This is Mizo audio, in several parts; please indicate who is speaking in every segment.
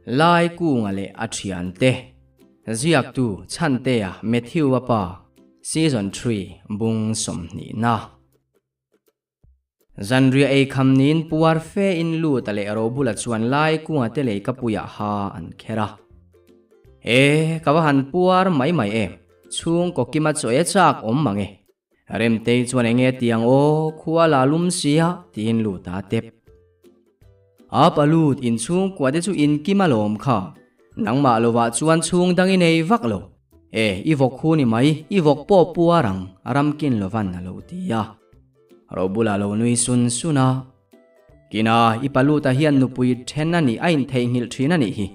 Speaker 1: Lai Kunga leh a thiante ziaktu Chhantea Matthew-a pa Season Three bung sawmhnihna. Zanriah ei kham niin puar fe in lut a leh Robula chuan Lai Kunga te lei ka puiah ha an kher a. E, ka va han puar mai mai em, chhungkaw kima chaw e chak awm mang e. Remtei chuan enge tiang aw, khua la lum sia, tiin lut a tep. A pa lut inchhungkua te chu inkim alawm kha, nangmah lovah chuan chhung dang i nei vak lo. E, i vawk khu ni mai, i vawk pawh puar ang, ramkin lovan a lo ti a. Robula lo nui sun sun a. Kina, i pa luta hian nupui then a nih a intheihnghilh thin a nih hi.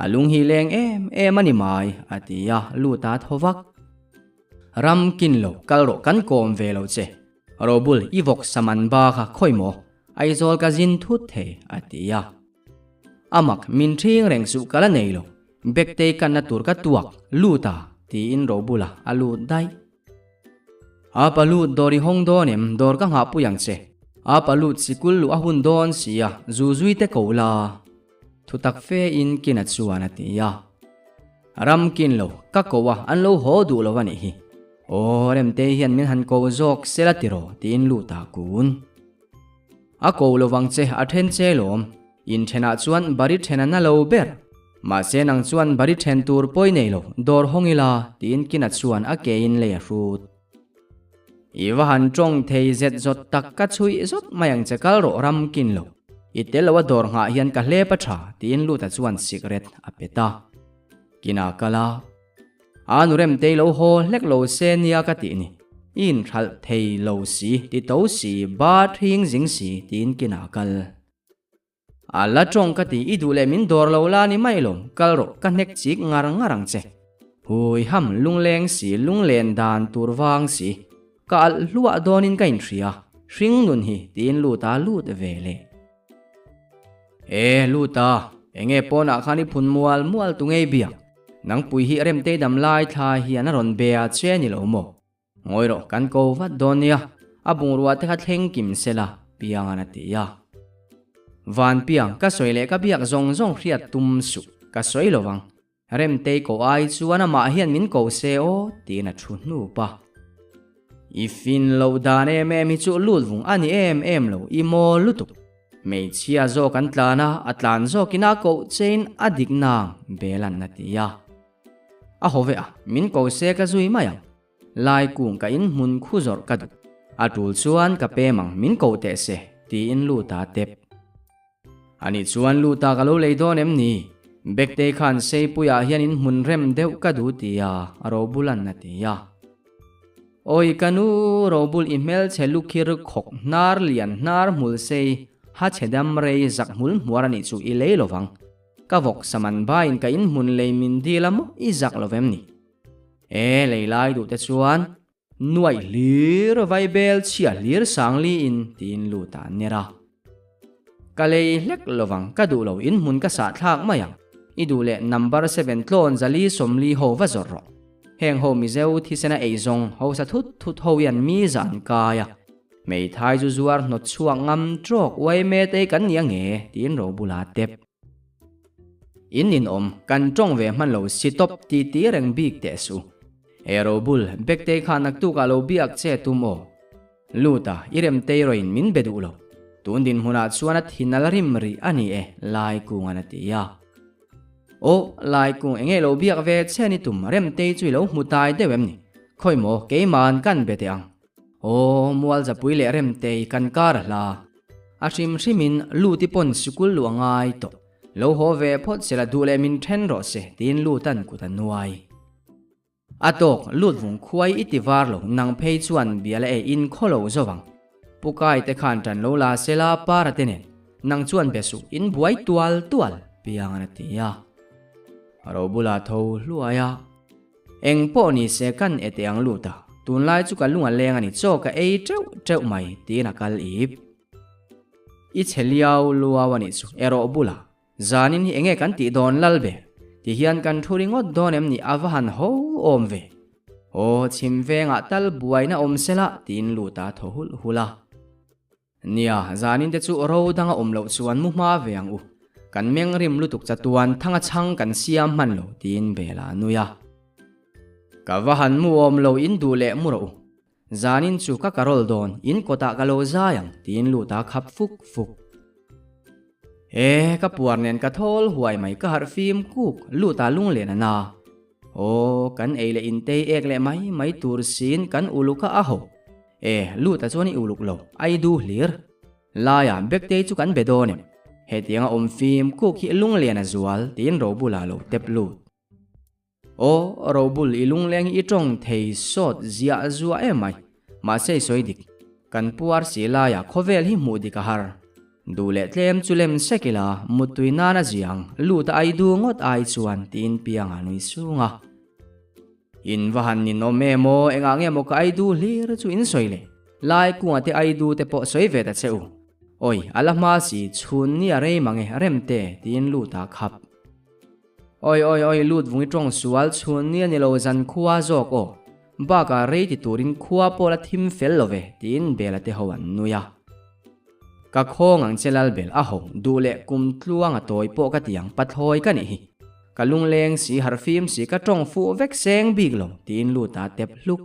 Speaker 1: A lung hi leng em em a ni mai, a ti a, lut a thaw vak. Ram kin lo, kal rawh kan kawm ve lo che. Robul, i vawk saman ba kha khawi maw? Aizawl ka zin thut thei, a ti a. A mak, min ṭhing reng suh ka la nei lo. Bektei kanna tur ka tuak, lut a, tiin Robula a lut daih. A pa lut dawr i hawng dawn em? Dawr ka nghah pui ang che. A pa lut sikul luh a hun dawn si a, zu zui te ko la. Thutak fe in kina chuan a ti a. Ram kin lo, ka ko a, an lo haw duh lo a nih hi. Aw, Remtei hian min han ko zawk sela tiraw tiin lut a kun. A ko lovang che, a then che lawm. In thenah chuan bari then a na lo ber. Mahse nang chuan bari then tur pawi nei lo, dawr hawng ila, tiin Kina chuan a ke in lei a hrut. I va han tawng thei zet zawt tak ka chhuih zawt mai ang che kal rawh ram kin lo. I tel lo a dawr nghah hian ka hlep a tha, tiin Luta chuan sikret a pe ta. Kina kal a. A nu Remtei lo haw hlek lo se nia ka tih ni. I inhralh thei lo si, ti to si, ba thing zing si, tiin kinah kal. A la tawng ka ti, i duh leh min dawr lo la ni mai lo, kal rawh, ka hnek chik ngar ngar ang che. Hui ham, lungleng si, lunglen dan tur vang si, ka alh hluah dawnin ka inhria, hring nun hi, tiin lut a lut ve leh. E, lut a, enge pawnah khan i phun mual mual tu ngei biak? Nangpui hi Remtei dam lai thla hian a rawn be a che ni lo maw? Ngawi rawh, kan ko vat dawn nia, a bungrua te kha thleng kim se la, Piangan a ti a. Van Piang, ka sawi leh ka biak zawng zawng hriat tum suh, ka sawi lo vang. Remtei ko ai chuan amah hian min ko se aw, tiin a thu hnup a. I fin loh dan em em hi chu lut vung a ni em em lo, i mawl lutuk. Hmeichhia zawk an tlan a, a tlan zawkin a koh chein a dik nang, Belan a ti a. A haw ve a, min ko se ka zui mai ang. Lai kung ka in hmun khu zawrh ka duh. A tul chuan ka pem ang, min ko teh se, tiin lut a tep. Anih chuan luta ka lo lei dawn em ni? Bektei khan Seipuiah hian in hmun rem deuh ka duh ti a, Robulan a ti a. Awi ka nu, Robul i hmelchhe lukhir khawk hnar lian hnar hmul sei, ha chhe dam rei zak hmul hmuar anih chu i lei lovang. Ka vawk saman baiin ka in hmun lei min dil a maw i zak lovem ni? E, lei lai duh te chuan Nuaih hlir vaibel chhia hlir sangli in tiin lut ah ner a. Ka lei hlek lovang ka duh lo in hmun ka sah thlak mai ang. I duh leh number seven tlawn zali sawmli ho va zawrh rawh. Heng ho Mizo thisena ei zawng hausa thut thut ho hian mi zah an kai a. Hmeithai zu zuar hnawt chhuak ngam trawk uai met ei kan ni ange tiin Robula tep. In ninawm kan tawng ve hman lo si tawp ti ti reng bik teh suh. He Robul, Bektei kha naktuk ah lo biak che tum aw. Lut a, i Remtei rawin min be duh lo. Tun dinhmunah chuan a thin a la rim rih a ni e, Laikungan a ti a. Aw, Laikung enge lo biak ve che ni tum, Remtei chu i lo hmu tai deuh em ni? Khawi maw, keima'n kan be teh ang. Aw, Mualzapui leh Remtei kan kar a hla. A hrim hrimin Luti pawn sikul luh a ngai tawh. Lo haw ve phawt se la duh leh min then rawh se, tiin Lutan kut a nuai. A tawk, lut vung khuai i ti var lo, nang phei chuan bial a e in khaw lo zo vang. Pu Kai te khan tan lo la se la para te nen, nang chuan be suh, in buai tual tual, Piangan a ti a. Ro bulah tho hluai a. Eng pawh ni se kan e teh ang lut a, tunlai chu ka lung a leng a ni, chaw ka ei teuh teuh mai, tiin a kal ip. I chhe liau luau a nih chu, erawh bulah. Zanin hi enge kan tih dawn lal be? Ti hian kan thu ringawt dawn em ni a va han ho awm ve? Aw chhim vengah tal buaina awm sela tiin lut a thaw hulh hulh a. Nia, zanin te chu ro danga awm loh chuan mu hma ve ang u. Kan meng rim lutuk chatuan thanga chhang kan siam hman lo tiin Bela a nui a. Ka va han mu awm lo in duh leh mu rawh u. Zanin chu ka carol dawn in kawtah ka lo zai ang tiin lut a khap fuk fuk. E, ka puar nen ka thawl huai mai ka harh fim kuk lut a lunglen a na. Aw, kan ei leh intei ek leh mai mai tur siin kan uluk a a ho. E, lut a chuan i uluk lo, ai du hlir. Laia Bektei chu kan be dawn em? Hetianga awm fim kuk hi lunglen a zual tiin Robula lo tep lut. Aw, Robul i lungleng hi i tawng thei sawt ziah zuah em mai. Mahse i sawi dik. Kan pu RC laia khawvel hi hmuh dik a har. Duh leh tlem chu lem sek ila, muttui nan a ziang, lut a ai du ngawt ai chuan tiin piang a nui sung a. In va han ninawm em aw, engah nge maw ka ai du hlir chu in sawi le. Lai kunga te ai du te pawh sawi ve ta che u. Awi, a la hma si, chhun ni a rei mang e, rem te, tiin lut a khap. Awi awi awi lut vungi tawng sual chhun ni a ni lo zan khua zawk aw. Bakah rei ti turin khua pawh la thim fel lo ve tiin Bela te ho an nui a. Ka khawng ang che Lalbel a ho duh leh kum tluang a tawi pawh ka ti ang pathlawi ka nih hi. Ka lungleng si harhfim si ka tawng fuh vek seng bik lo tiin lut a tep hluk.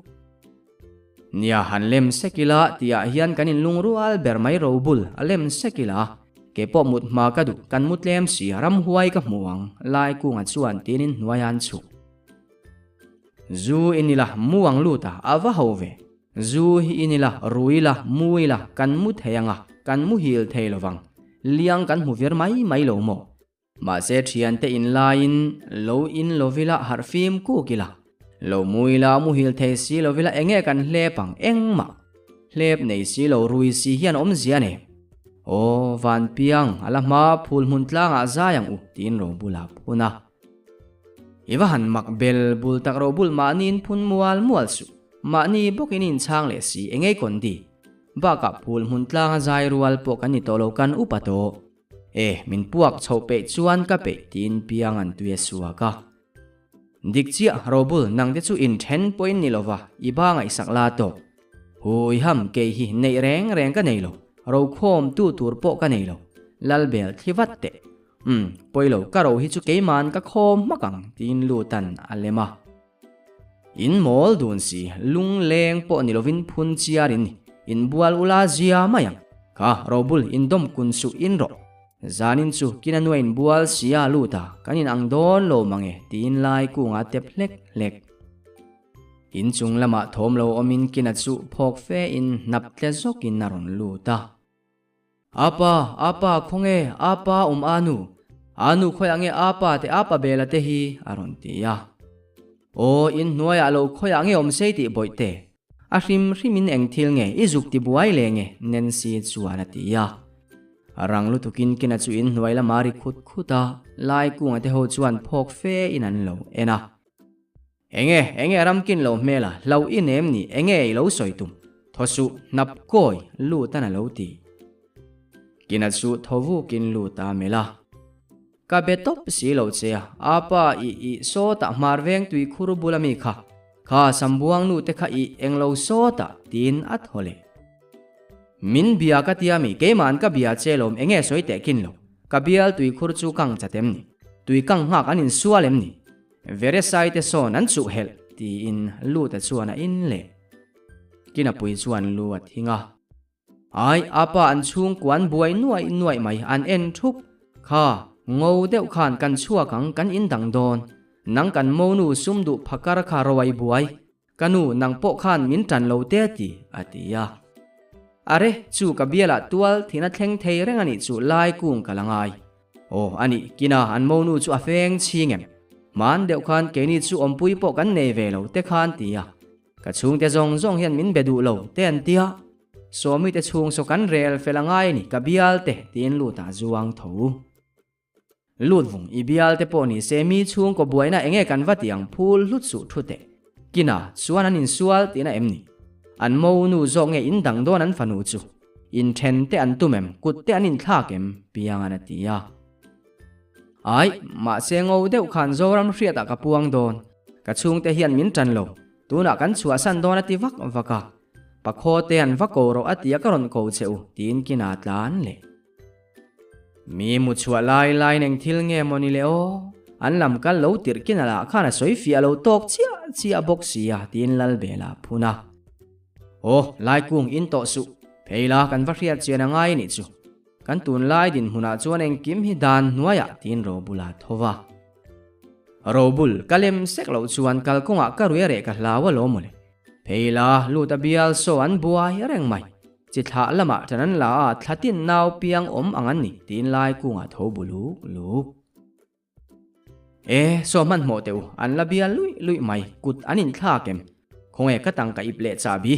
Speaker 1: Nia han lem sek ila tihah hian kan inlungrual ber mai robul a lem sek ila kei pawh mut hma ka duh kan mu tlem si a ramhuai ka hmu ang lai kunga chuan tin in hnuai an chhuk. Zu in ila mu ang lut a a va ho ve. Zu hi in ila rui ila mu ila kan mu thei anga kan muhil thei lovang liang kan hmu vir mai mai lo maw. Mahse thiante in laiin lo in lovila harh fim kuk ila, lo mu ila muhil thei si lovila enge kan hlep ang engmah hlep nei si lo rui si hian awmzia nei. Aw Vanpiang a la hma phul hmun tlangah zai ang u tiin Robula phun a. I va han mak bel bul tak Robul mahniin phun mual mual suh, mahni bawkin inchhang leh si engei kondi. Bakah phul hmun tlanga zai rual pawh kan ni tawh lo kan upa tawh. E, min puak chhoh peih chuan ka peih tiin piang an tui a suak a. Dik chiah, Robul, nang te chu inthen pawhin ni lova, i ba ngaihsak la tawh. Hui ham, kei hi neih reng reng ka nei lo, rokhawm tu tur pawh ka nei lo, Lalbel thli vat teh. Umm, pawi lo, ka ro hi chu keiman ka khawm hmak ang tiin Lutan a lem a. In mawl dun si, lungleng pawh ni lovin phun chiar in ni. In bual ula zia mai ang. Kha, Robul, in dawm kun suh in rawh. Zanin chu kina nuai in bual sia lut a, kan in ang dawn lo mang e, tiin lai kunga tep hlek hlek. In chung lamah thawm lo awmin kina chu phawk fe in hnap tle zawkin a rawn lut a. Apa, apa, khawnge, apa awm anu? Anu khawiah nge apa te apa bela te hi? a rawn ti a. Aw, in hnuaiah lo khawiah nge awm sei tih bawihte? A hrim hrimin eng thil nge i zuk ti buai le nge? Nancy chuan a ti a. Rang lutukin kina chu in hnuai lama ri khut khut a, lai kunga te ho chuan phawk fe in an lo en a. Enge, enge ramkin lo hmel a, hlo i nem ni, enge i lo sawi tum? Thaw suh, hnap kawi, lut an a lo ti. Kina chu thaw vukin lut a melh a. Ka be tawp si lo che a, apa i i sawtah hmar veng tui khur bul ami kha, kha sambuang nu te kha i englo sawtah tiin a thaw leh. Min bia ka tia mi, keima'n ka bia che lawm enge sawi teh kin lo, ka bial tui khur chu kang chat em ni, tui kang nghak an insual em ni? Veresai te sawn an chuh helh tiin Luta chuan a in leh. Kinapui chuan lu a thing a. Ai, apa an chhungkua an buai nuaih nuaih mai an en thup. Kha, ngo deuh khan kan chhuak ang kan in dang dawn. Nang kan monu sum duh phakar kha ro ai buai. Ka nu nang pawh khan min tan lo te ti, a ti a. Are, chu ka bialah tual thina thleng thei reng a nih chu lai kung ka la ngai. Aw, a nih, kina an monu chu a feng chhing em? Hman deuh khan keini chu awmpui pawh kan nei ve lo te khan ti a. Ka chhungte zawng zawng hian min be duh lo te an tia. Sawmi te chhung saw kan rel fel a ngai a ni, ka bial te, tiin lut ah zuang tho. Lut vung i bial te pawh ni se mi chhungkaw buaina enge kan va ti ang phul hlut suh thu teh. Kina chuan an insual tihna em ni? An monu zawk nge in dang dawn an fanu chu? Inthen te an tum em? Kut te an inthlak em? Piangan a ti a. Ai, mahse ngo deuh khan Zoram hriatah ka puang dawn. Ka chhungte hian min tan lo. Tunah kan chhuahsan dawn a ti vak vak a. Pakhaw te an va ko rawh a ti a ka rawn ko che u, tiin kina tlan leh. Mi mu chhuah lai laiin eng thil nge maw ni le aw? An lam kal lo tirh kin alah khan a sawi fiah lo tawk chiah chiah bawk sia tiin Lalbela a phun a. Aw, Laikung in tawh suh, phei la kan va hriat chian a ngai nih chu. Kan tunlai dinhmunah chuan engkim hi dan hnuaiah tiin Robul a tho va. Robul, ka lem sek loh chuan kalkawngah ka rui a reh ka hlau alawm mawle. Phei la, lut a bial saw an buai reng mai. Chi thlah lamah ṭan an la a, thla tin nau piang awm ang an ni tiin lai kungah tho bu luk luk. E, saw hmanhmawh teh u, an la bial luih luih mai, kut an inthlak em? Khawnge ka tangka ip leh chahbi?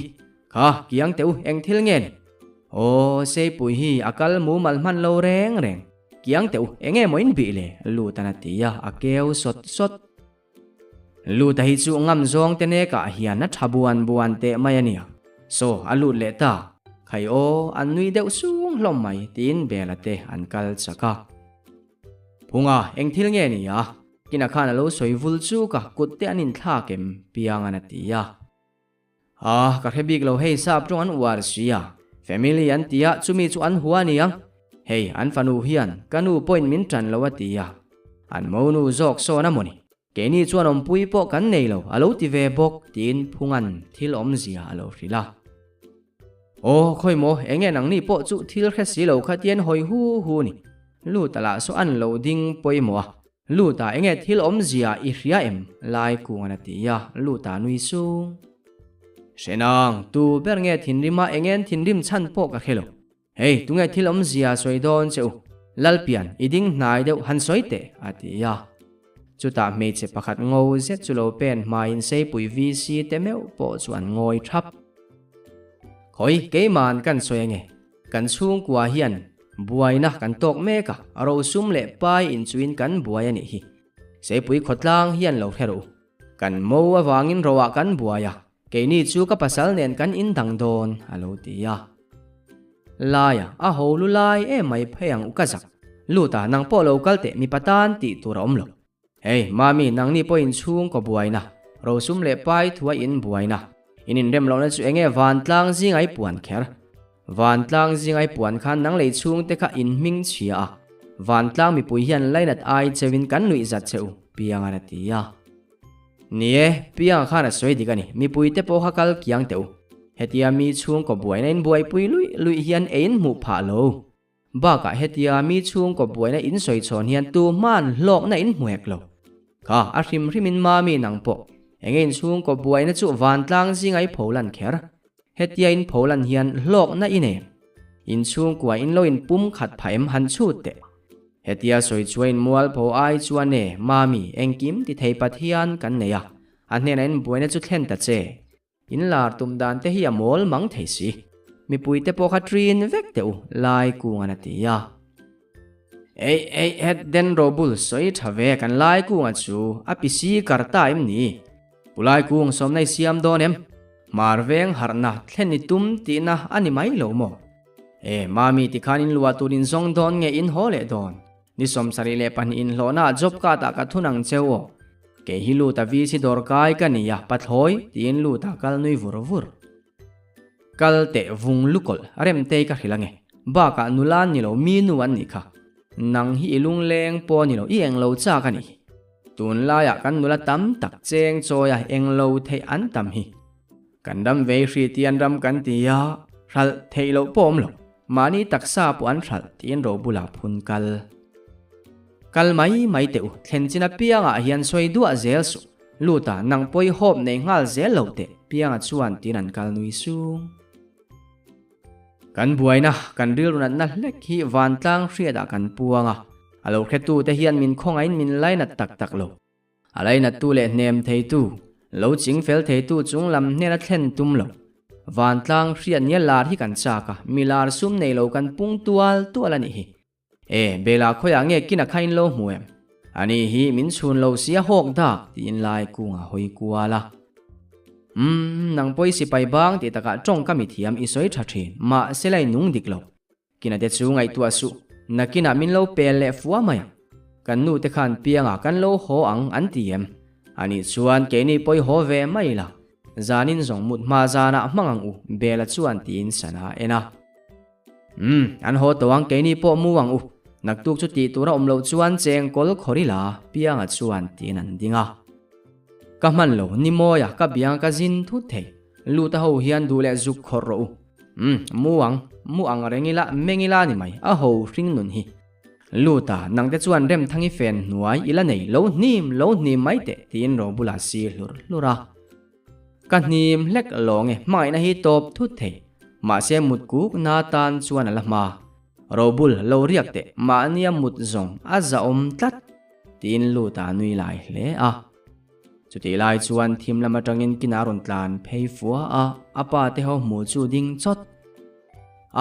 Speaker 1: Kha, kiang teh u, eng thil nge ni? Aw, Seipui hi a kal mumal hman lo reng reng. Kiang teh u, eng nge maw in bih le? Lutan a ti a, a keu sawt sawt. Luta hi chu ngam zawng te nekah hian a tha buan buan teh mai a nia. Saw, a lut leh ta. Khai aw, an nui deuh sung hlawm mai, tiin Bela te an kal chak a. Phunga, eng thil nge ni a? Kina khan a lo sawi vul chuk a, kut te an inthlak em? Piangan a ti a. A, ka hre bik lo hei sap tawng an uar si a, family an ti a, chumi chu an hua aniang. Hei, an fanu hian ka nu pawhin min tan lo a ti a. An monu zawk sawn a mawni. Keini chuan awmpui pawh kan nei lo, a lo ti ve bawk, tiin Phunga'n thil awmzia a lo hrilh a. Aw, khawi maw, eng nge nangni pawh chu thil hre si lo kha tian hawi hu hu ni. Luta lah saw an lo ding pawimawh a. Luta eng nge thil awmzia i hria em? Lai Kunga'n a ti a, Luta nui sung. Hre nang, tu ber nge thinrima eng nge thinrim chhan pawh ka hre lo. Hei, tunge thil awmzia sawi dawn che u? Lalpian, i ding hnai deuh han sawi teh, a ti a. Chutah hmeichhe pakhat ngo zet chu lo pen hmaiin Seipui VC te meuh pawh chu an ngawi thap. Khawi, keima'n kan sawi ange. Kan chhungkua hian buaina kan tawk mek a, rosum leh pai inchuin kan buai a nih hi. Seipui khawtlang hian lo hre rawh u. Kan mo avangin roah kan buai a, Keini chu ka pasal nen kan indang dawn, a lo ti a. Laia, a ho lu lai em mai phei ang u ka zak. Lut a, nang pawh lo kal teh mipa tan tih tur a awm lo. Hei, Mami, nangni pawh inchhung kaw buaina, rosum leh pai thua in buaina. In inrem lohna chu enge vantlang zingai puan kher. Vantlang zingai puan khan nang lei chhungte kha in hming chhia a, vantlang mipui hian lainat ai cheuin kan nuih zat che u, Piangan a ti a. Ni e, Pianga khan a sawi dik a ni, mipuite pawh kha kal kiang teh u. Hetia mi chhungkaw buaina in buaipui luih luih hian ei in hmuh phah lo. Bakah hetia mi chhungkaw buaina in sawi chhawn hian tu hman hlawkna in hmu hek lo. Kha, a hrim hrimin Mami nang pawh, enge in chhungkaw buaina chu vantlang zinga i pholan kher. Hetia in pholan hian hlawkna i nei em? In chhungkua in lo in pum khat phah em han chhut teh. Hetia sawi chuain mualpho ai chuan e, Mami, engkim ti thei Pathian kan nei a, a hnenah in buaina chu thlen ta che. In lar tum dan te hi a mawl mang thei si. Mipui te pawh kha ṭin vek teh u, Lai Kunga'n a ti a. Eih, eih, het den Robul sawi ṭha ve kan Lai Kunga chu a pi si kar ta em ni? Pu Lai Kung sawmna i siam dawn em? Hmar veng harhna thlen i tum tihna a ni mai lo maw? E, Mami tikhan in luah tur in zawng dawn nge in haw leh dawn? Ni 72 in hlawhna ah job card ah ka thun ang cheu aw. Kei hi Luta VC dawrkai ka ni a, pathlawi, tiin Luta kal nui vur vur. Kal teh vung lukawlh, Remtei ka hrilh ange. Bakah nula an ni lo, mi nu an nih kha. Nang hi i lungleng pawh a ni lo, i englo chak a nih hi. Tunlaiah kan nula tam tak cheng chawi a englo theih an tam hi. Kan ram vei hri tian ram kan ti a, hralh theih loh pawh awm lo. Mahni taksa pawh an hralh tiin ro bulah phun kal. Kal mai mai teh u, thlen chin apiangah hian sawi duah zel suh. Lut a, nang pawi hawp nei nghal zel lo teh, Pianga chuan tiin an kal nui sung. Kan buaina, kan rilru natna hlek hi vantlang hriatah kan puang a, a lo hretute hian min khawngaihin min lainat tak tak lo. A lainattu leh hnem theitu, lo ching fel theitu chung lam hnena thlen tum lo. Vantlang hriat nia lar hi kan chak a, mi lar sum nei lo kan pung tual tual a nih hi. E, Bela khawiah nge kina kha in lo hmu em? Ani hi min chhun lo sia hawk dak tiin lai kungah hawi kual a. Umm, nang pawh i sipai bang tih takah tawng ka mithiam i sawi tha thin, mahse la i nung dik lo. Kina te chu ngaihtuah suh, nakinah min lo pel leh fua mai ang. Kan nu te khan piangah kan lo haw ang an ti em? Anih chuan keini pawi haw ve mai la, zanin zawng mut hma zanah hmang ang u, Bela chuan tiin sana a en a. Umm, an haw tawh ang keini pawh mu ang u. Naktuk chu tih tur a awm loh chuan cheng kawl khawr ila Pianga chuan tiin an ding a. Ka hman lo, ni mawi a, ka biang ka zin thut thei. Luta ho hian duh leh zuk khawrh rawh u. Umm, mu ang, mu ang reng ila, meng ila ni mai, a ho hring nun hi. Luta, nangte chuan Remthangi fen hnuai ila nei, lo hnim, lo hnim mai teh, tiin Robula si hlur hlur a. Ka hnim hlek lawng e, hmangaihna hi tawp thut thei. Mahse mut kuk na tan chuan a la hma. Robul, lo riak teh, mahnia mut zawng a zahawm tlat, tiin Luta nui lai hle a. Chutih lai chuan thim lam atangin kina rawn tlan phei fua a, a pa te ho hmu chu ding chawt.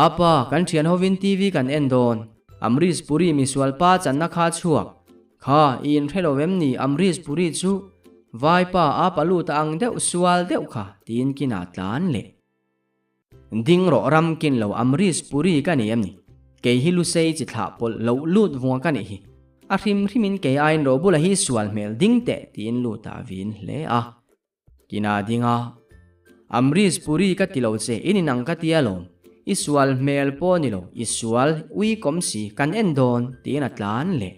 Speaker 1: A pa, kan thian hovin TV kan en dawn. Amrish Puri misual pa channa kha chhuak. Kha, i inhre lo em ni Amrish Puri chu? Vaipa a pa lut a ang deuh sual deuh kha, tiin kina tlan leh. Ding rawh ram kin lo Amrish Puri ka ni em ni? Kei hi Lusei chi thlah pawlh loh lut vunga ka nih hi. A hrim hrimin kei aiin Robula hi sual hmel ding teh tiin lut ah vin hle a. Kina ding a. Amrish Puri ka ti lo che in inang ka ti alawm. I sual hmel pawh ni lo, i sual ui kawm si kan en dawn tiin a tlan leh.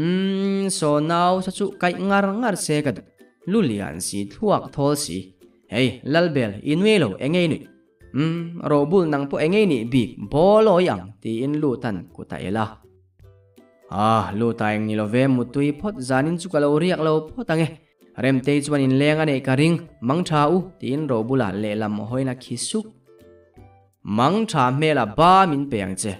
Speaker 1: Umm, saw nau sa chu kaih ngar ngar se ka duh. Lu lian si, thluak thawl si. Hei, Lalbel, i nui lo, eng ei nuih? Umm, Robul nang pawh eng ei nih bik, bawl awi ang, tiin Lutan kut a el a. Ah, Luta eng ni lo ve, mutui phawt zanin chu ka lo riak lo phawt ang e. Remtei chuan inleng a neih ka ring, mang tha u, tiin Robula lehlam hawina khi suk. Mang tha hmela ba min pe ang che.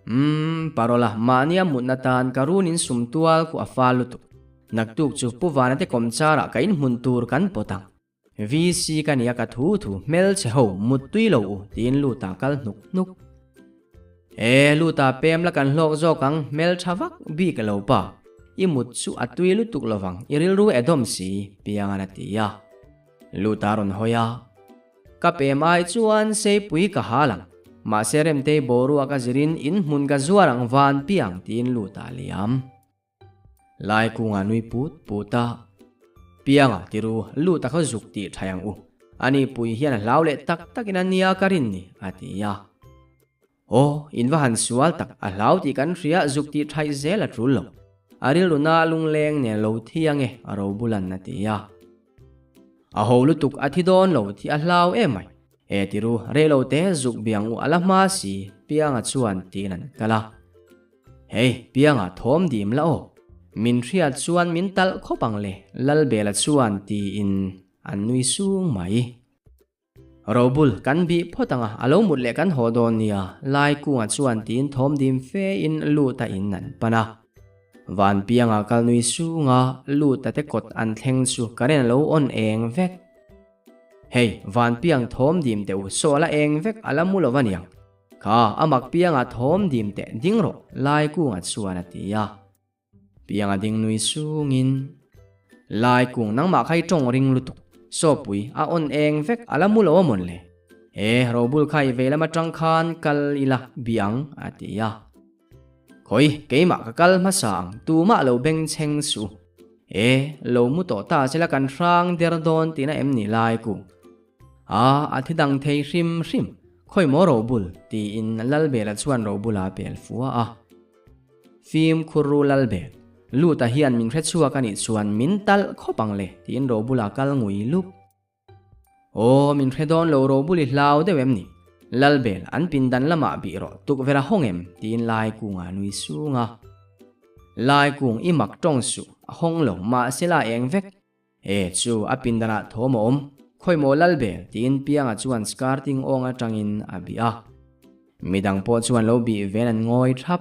Speaker 1: Umm, Parola, mahnia mutna tan ka run in sum tual khu a fal lutuk. Naktuk chu Pu Vana te kawmchar ah ka inhmun tur kan pawt ang. VC ka nia ka thu thu hmel che ho mut tui lo u tiin Luta kal hnuk hnuk. E, Luta pem la kan hlawk zawk ang hmel tha vak bik lo pa. I mut chu a tui lutuk lovang i rilru e dawm si, Piangan a ti a. Luta rawn hawi a. Ka pem ai chuan seipui ka hal ang, mahse Remtei boruak a zirin in hmun ka zuar ang van piang tiin lut ah liam. Lai kungah nui put put a, Pianga tiru lut a khaw zuk tih thai ang u, ani pui hian a hlau leh tak takin a nia ka rin ni a ti a. Aw, in va han sual tak, a hlau tih kan hria zuk tih thaih zel a tul lo. A rilru na lungleng nen lo thi ange a ro bulan a ti a. A ho lutuk a thi dawn lo tih a hlau em mai. E tiru, rei lo te zuk biang u a la hma si, Pianga chuan tiin an kal a. Hei, Pianga thawm dim la aw. Min hriat chuan min talh khawp ang le, Lalbela chuan tiin an nui sung mai. Robul, kan bih phawt ang a, a lo mut leh kan haw dawn nia, Laikunga chuan tiin thawm dim fe in Luta in an pan a. Vanpianga kal nui sunga Luta te kawt an thleng chu current a lo on eng vek. Hei, Vanpiang thawm dim teh u, saw a la eng vek a la mu lo aniang. Kha, a mak pianga thawm dim teh ding rawh, Laikunga chuan a ti a. Pianga ding nui sungin, Lai kung nangmah kha i tawng ring lutuk, Sawpui a on eng vek a la mu lo a mawn le? E, Robul kha i vei lam atang khan kal ila biang a ti a. Khawi, keimah ka kal hmasa ang, tumah lo beng chheng suh. E, lo mu tawh ta che la kan hrang der dawn tihna em ni Lai kung? A, a thi dang thei hrim hrim, khawi maw Robul? tiin Lalbela chuan Robula pel fua a. Fimkhur ru Lalbel, Luta hian min hre chhuak a nih chuan min talh khawp ang le, tiin Robula kal ngui lup. Aw, min hre dawn lo Robul i hlau deuh em ni? Lalbel, an pindan lamah bih rawh, tukverh a hawng em? tiin Laikunga nui sung a. Laikung, i mak tawng suh, a hawng lo, mahse la eng vek. E chu, a pindanah thawm a awm. Khawimaw Lalbel, tiin Pianga chuan skirting awng atangin a bih a. Midang pawh chuan lo bih ven an ngawi thap.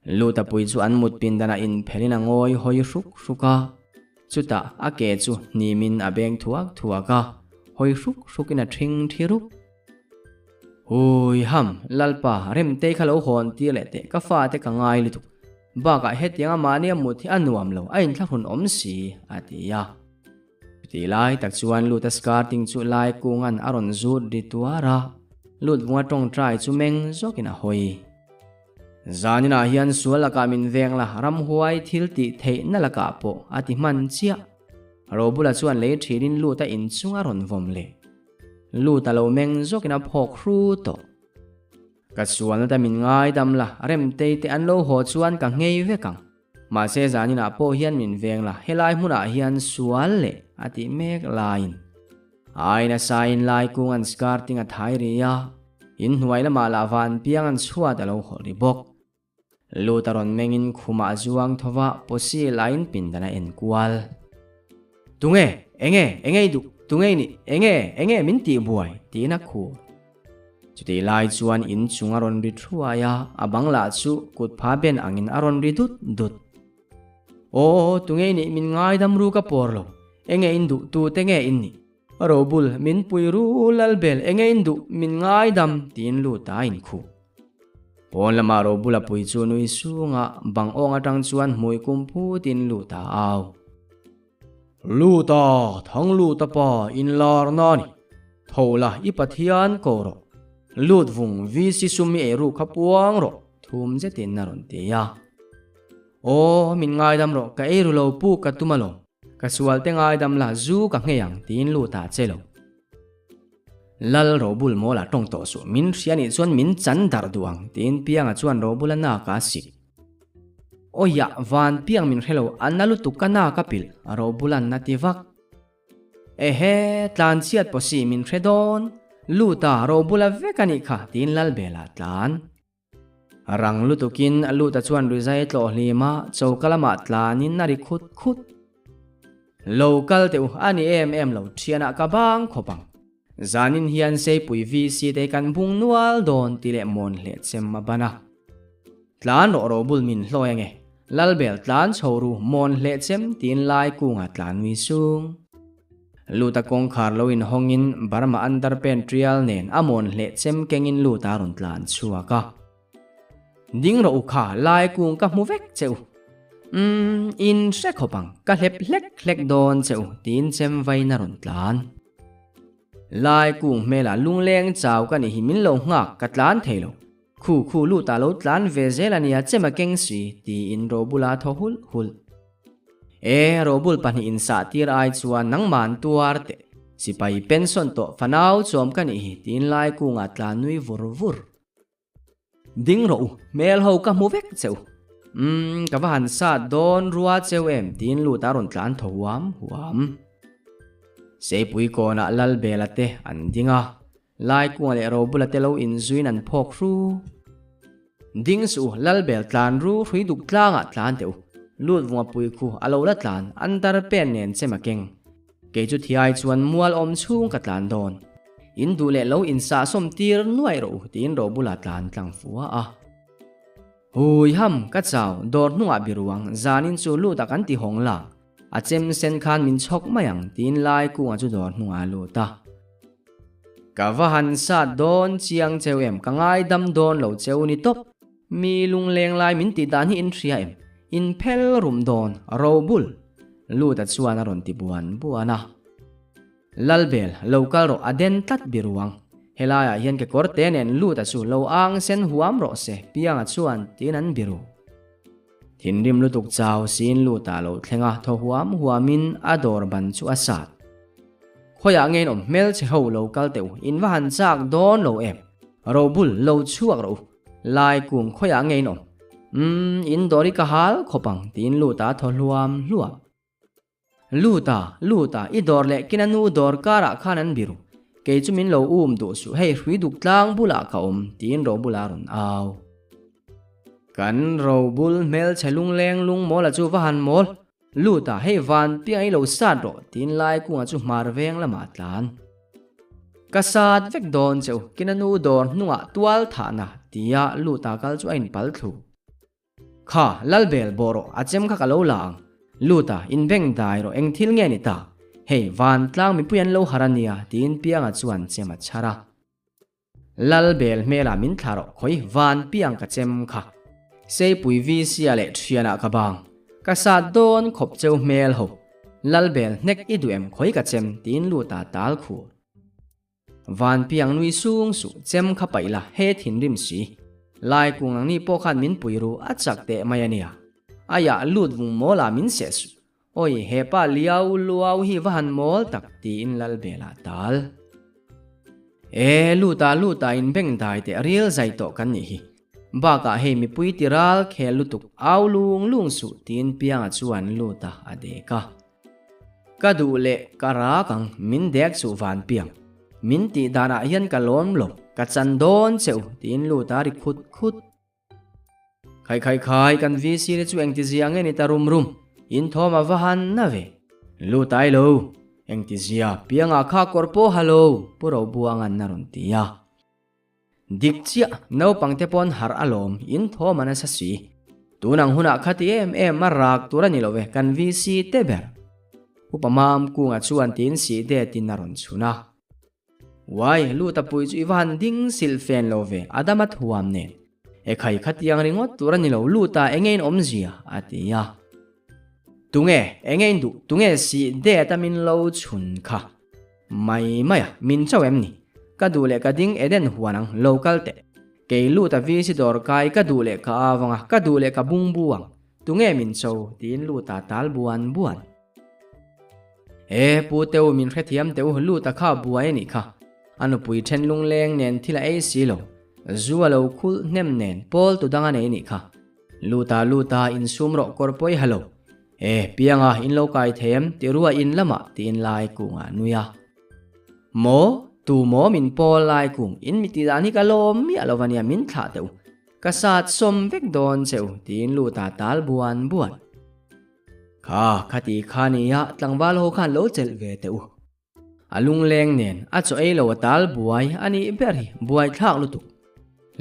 Speaker 1: Lutapui chu an mut pindanah inphelhin a ngawi hawi hruk hruk a. Chutah a ke chu hnimin a beng thuak thuak a, hawi hruk hrukin a thing thi rup. Hui ham, Lalpa, Remtei kha lo hawn tir leh teh, ka fate ka ngai lutuk. Bakah hetianga mahni a mut hi a nuam lo, a inthlahrun awm si, a ti a. Chutih lai tak chuan Luta skirting chu lai kungan a rawn zut ri tuar a, Lut vunga tawngtai chu meng zawkin a hawi. Zaninah hian sual lakah min veng la, ramhuai thil tih theihna lakah pawh a ti hman chiah. Robula chuan lei thinin Luta inchung a rawn vawm leh. Luta lo meng zawkin a phawk hru tawh. Ka sualna te min ngaidam la, Remtei te an lo haw chuan ka nghei vek ang. Mahse zaninah pawh hian min veng la, helai hmunah hian sual leh a tih mek laiin. Ai nasa in lai kung an skirting a thai ri a, inhnuai lamah lah vanpiang an chhuat a lo hawlh ri bawk. Lut a rawn mengin khumah a zuang tho va, Posi lain pindan a en kual. Tunge? Enge? Enge i duh? Tunge i nih? Enge? Enge min tih buai? tiin a khur. Chutih lai chuan in chung a rawn ri thuai a, a bang lah chu kut pha ben angin a rawn ri dut dut. Aw, tunge i nih? Min ngaidam ru ka pawr lo. Enge in duh? Tute nge in nih? Robul, min pui ru Lalbel, enge in duh, min ngaidam, tiin lut a inkhuh. Pawn lama Robula pui chu nui sunga bang awng atang chuan hmui kum phutin lut a au. Lut a, thang lut a pa, inlar na ni. Tho la, i Pathian ko rawh. Lut vung, VC sum i ei ruk kha puang rawh, thum zetin a rawn ti a. Aw, min ngaidam rawh, ka ei ru lo puk ka tum alawm. Ka sual te ngaidam la zu ka nghei ang tiin lut ah che lo. Lal Robul mawl ah tawng tawh suh, min hria nih chuan min chan darh duh ang tiin Pianga chuan Robula nak a sik. Awiah, van Piang min hre lo, a na lutuk ka nak a pilh, Robula'n a ti vak. Ehe, tlan chhiat pawh si min hre dawn, lut a Robula vek a nih kha tiin Lalbela tlan. Rang lutukin a lut a chuan rizai tlawh hlim a, choka lamah tlanin a ri khut khut. Lo kal teh u, a ni em em lo, thianah ka bang khawp ang. Zanin hian Seipui VC te kan bung nual dawn ti leh mawn hleh chem a ban a. Tlan rawh ro bul min hlawi ange, Lalbel tlan chho ru mawn hleh chem tiin lai kungah tlan nui sung. Luta kawngkhar lo inhawngin Burma underpant trial nen a mawn hleh chem kengin Luta rawn tlan chhuak a. Ding rawh u kha, lai kung ka hmu vek che u. Umm, in hre khawp ang, ka hlep hlek hlek dawn che u, tiin chem vain a rawn tlan. Lai kung hmelah lungleng chau ka nih hi min lo nghak, ka tlan thei lo. Khu khu Luta lo tlan ve zel a nia chem a keng si, tiin Robula thaw hulh hulh. E, Robul pahnih insah tir ai chuan nangman tuar teh. Sipai pension tawh fanau chuam ka nih hi tiin lai kungah tlan nui vur vur. Ding rawh u, hmel ho ka hmu vek che u. Umm, ka va han sat dawn rua cheu em tiin lut a rawn tlan thaw huam huam. Seipui kawnah Lalbela te an ding a, Laikunga leh Robula te lo inzuiin an phawk hru. Ding suh u, Lalbel tlan ru hrui duk tlangah tlan teh u. Lut vunga pui khu a lo la tlan, an dar pen nen chem a keng. Kei chu thiai chuan mual awm chhung ka tlan dawn. In duh leh lo insahsawm tir nuaih rawh u tiin Robula tlan tlang fua a. Hui ham, ka chau, dawr hnungah biruang, zanin chu lut ah kan ti hawng la. A chem sen khan min chhawk mai ang tiin Laikunga chu dawr hnungah a lut a. Ka va han sat dawn chiang cheu em, ka ngaidam dawn lo cheu ni tawp. Mi lungleng lai min tih dan hi in hria em? In phel rum dawn, ro bul. Luta chuan a rawn ti buan buan a. Lalbel, lo kal rawh a den tlat biruang. Helaiah hian kekawr te nen Luta chu lo ang sen huam rawh se, Pianga chuan tiin an biru. Thinrim lutuk chau siin Luta lo thleng a, thaw huam huamin a dawr ban chu a sat. Khawiah nge in awm hmelchhe ho lo kal teh u, in va han chak dawn lo em? Robul, lo chhuak rawh u. Lai kung khawiah nge in awm? Umm, in dawr i ka hal khawp ang, tiin Luta a thaw hluam hluam. Luta, Luta, i dawr leh kina nu dawr karah khan an biru. Kei chu min lo um duh suh, hei hrui duk tlang bulah ka awm, tiin Robula a rawn au. Kan Robul hmelchhe lungleng lung mawla chu va han mawl. Luta, hei van piang i lo sat rawh, tiin Laikunga chu hmar veng lamah a tlan. Ka sat vek dawn che u, kina nu dawr hnungah tual thahna, tia Luta kal chu a inpal thlu. Kha, Lalbel bawh rawh, a chem kha ka lo la ang. Luta, inbeng dai rawh, eng thil nge ni ta? Hei, vantlang mipui an lo har a nia, tiin Pianga chuan chem a chhar a. Lalbel hmelah min thla rawh, khawi van piang ka chem kha. Seipui VC-a leh thianah ka bang. Ka sat dawn khawp cheu hmel ho. Lalbel hnek i duh em khawi ka chem, tiin Luta tal khur. Van piang nui sung suh, chem kha paih la, he thinrim si. Lai kung ang ni pawh khan min pui ru, a chak teh mai a nia. Aiah lut vung mawl ah min seh suh. Awi, he pa liau luau hi va han mawl tak, tiin Lalbela tal. E, luta luta in beng dai teh ril zai tawh kan nih hi. Bakah hei mipui ti ral khel lutuk au lung lung suh tiin Pianga chuan luta a dek a. Ka duh leh ka rak ang min dek suh Vanpiang. Min tih danah hian ka lawm lo, ka chan dawn che u tiin luta a ri khut khut. Khai khai khai, kan VC te chu engtizia nge ni ta rum rum, in thawm a va han na ve. Lut ai lo, engtizia, piangah kha kawr pawh ha lo, Pu Robuanga'n a rawn ti a. Dik chiah, naupang te pawn harh alawm, in thawm a nasa si. Tun ang hunah khati em em a rak tur a ni lo ve, kan VC te ber. Upa Mam Kunga chuan tiin sih detin a rawn chhun a. Uai, lut a pui chu i va han ding silh fen lo ve, Adama thuam nen. E khai khatiang ringawt tur a ni lo, lut a enge in awmzia? a ti a. Tunge, enge in duh, tunge sih det a min lo chhun kha? Mai mai a, min cho em ni? Ka duh leh ka ding Eden huan ang, lo kal teh. Kei lut a VC dawr kai ka duh leh ka avang a, ka duh leh ka bungbu ang. Tunge min cho? tiin lut a tal buan buan. E, Pu Teu min hrethiam teh u, lut a kha buai a nih kha. A nupui then lungleng nen thil a ei si lo. Zu a lo khulh hnem nen pawl tu dang a nei nih kha. Lut a lut a insum rawh kawr pawi ha lo. E, Pianga in lo kai thei em ti rua in lamah tiin lai kungah a nui a. Maw, tu maw min pawl lai kung in mi tih dan hi ka lawm miah lo ania min thlah teh u. Ka sat sawm vek dawn che u tiin lut a tal buan buan. Kha, khati kha nia tlangval ho khan lo chelh ve teh u. A lungleng nen a chaw ei lo a tal buai a nih ber hi buai thlak lutuk.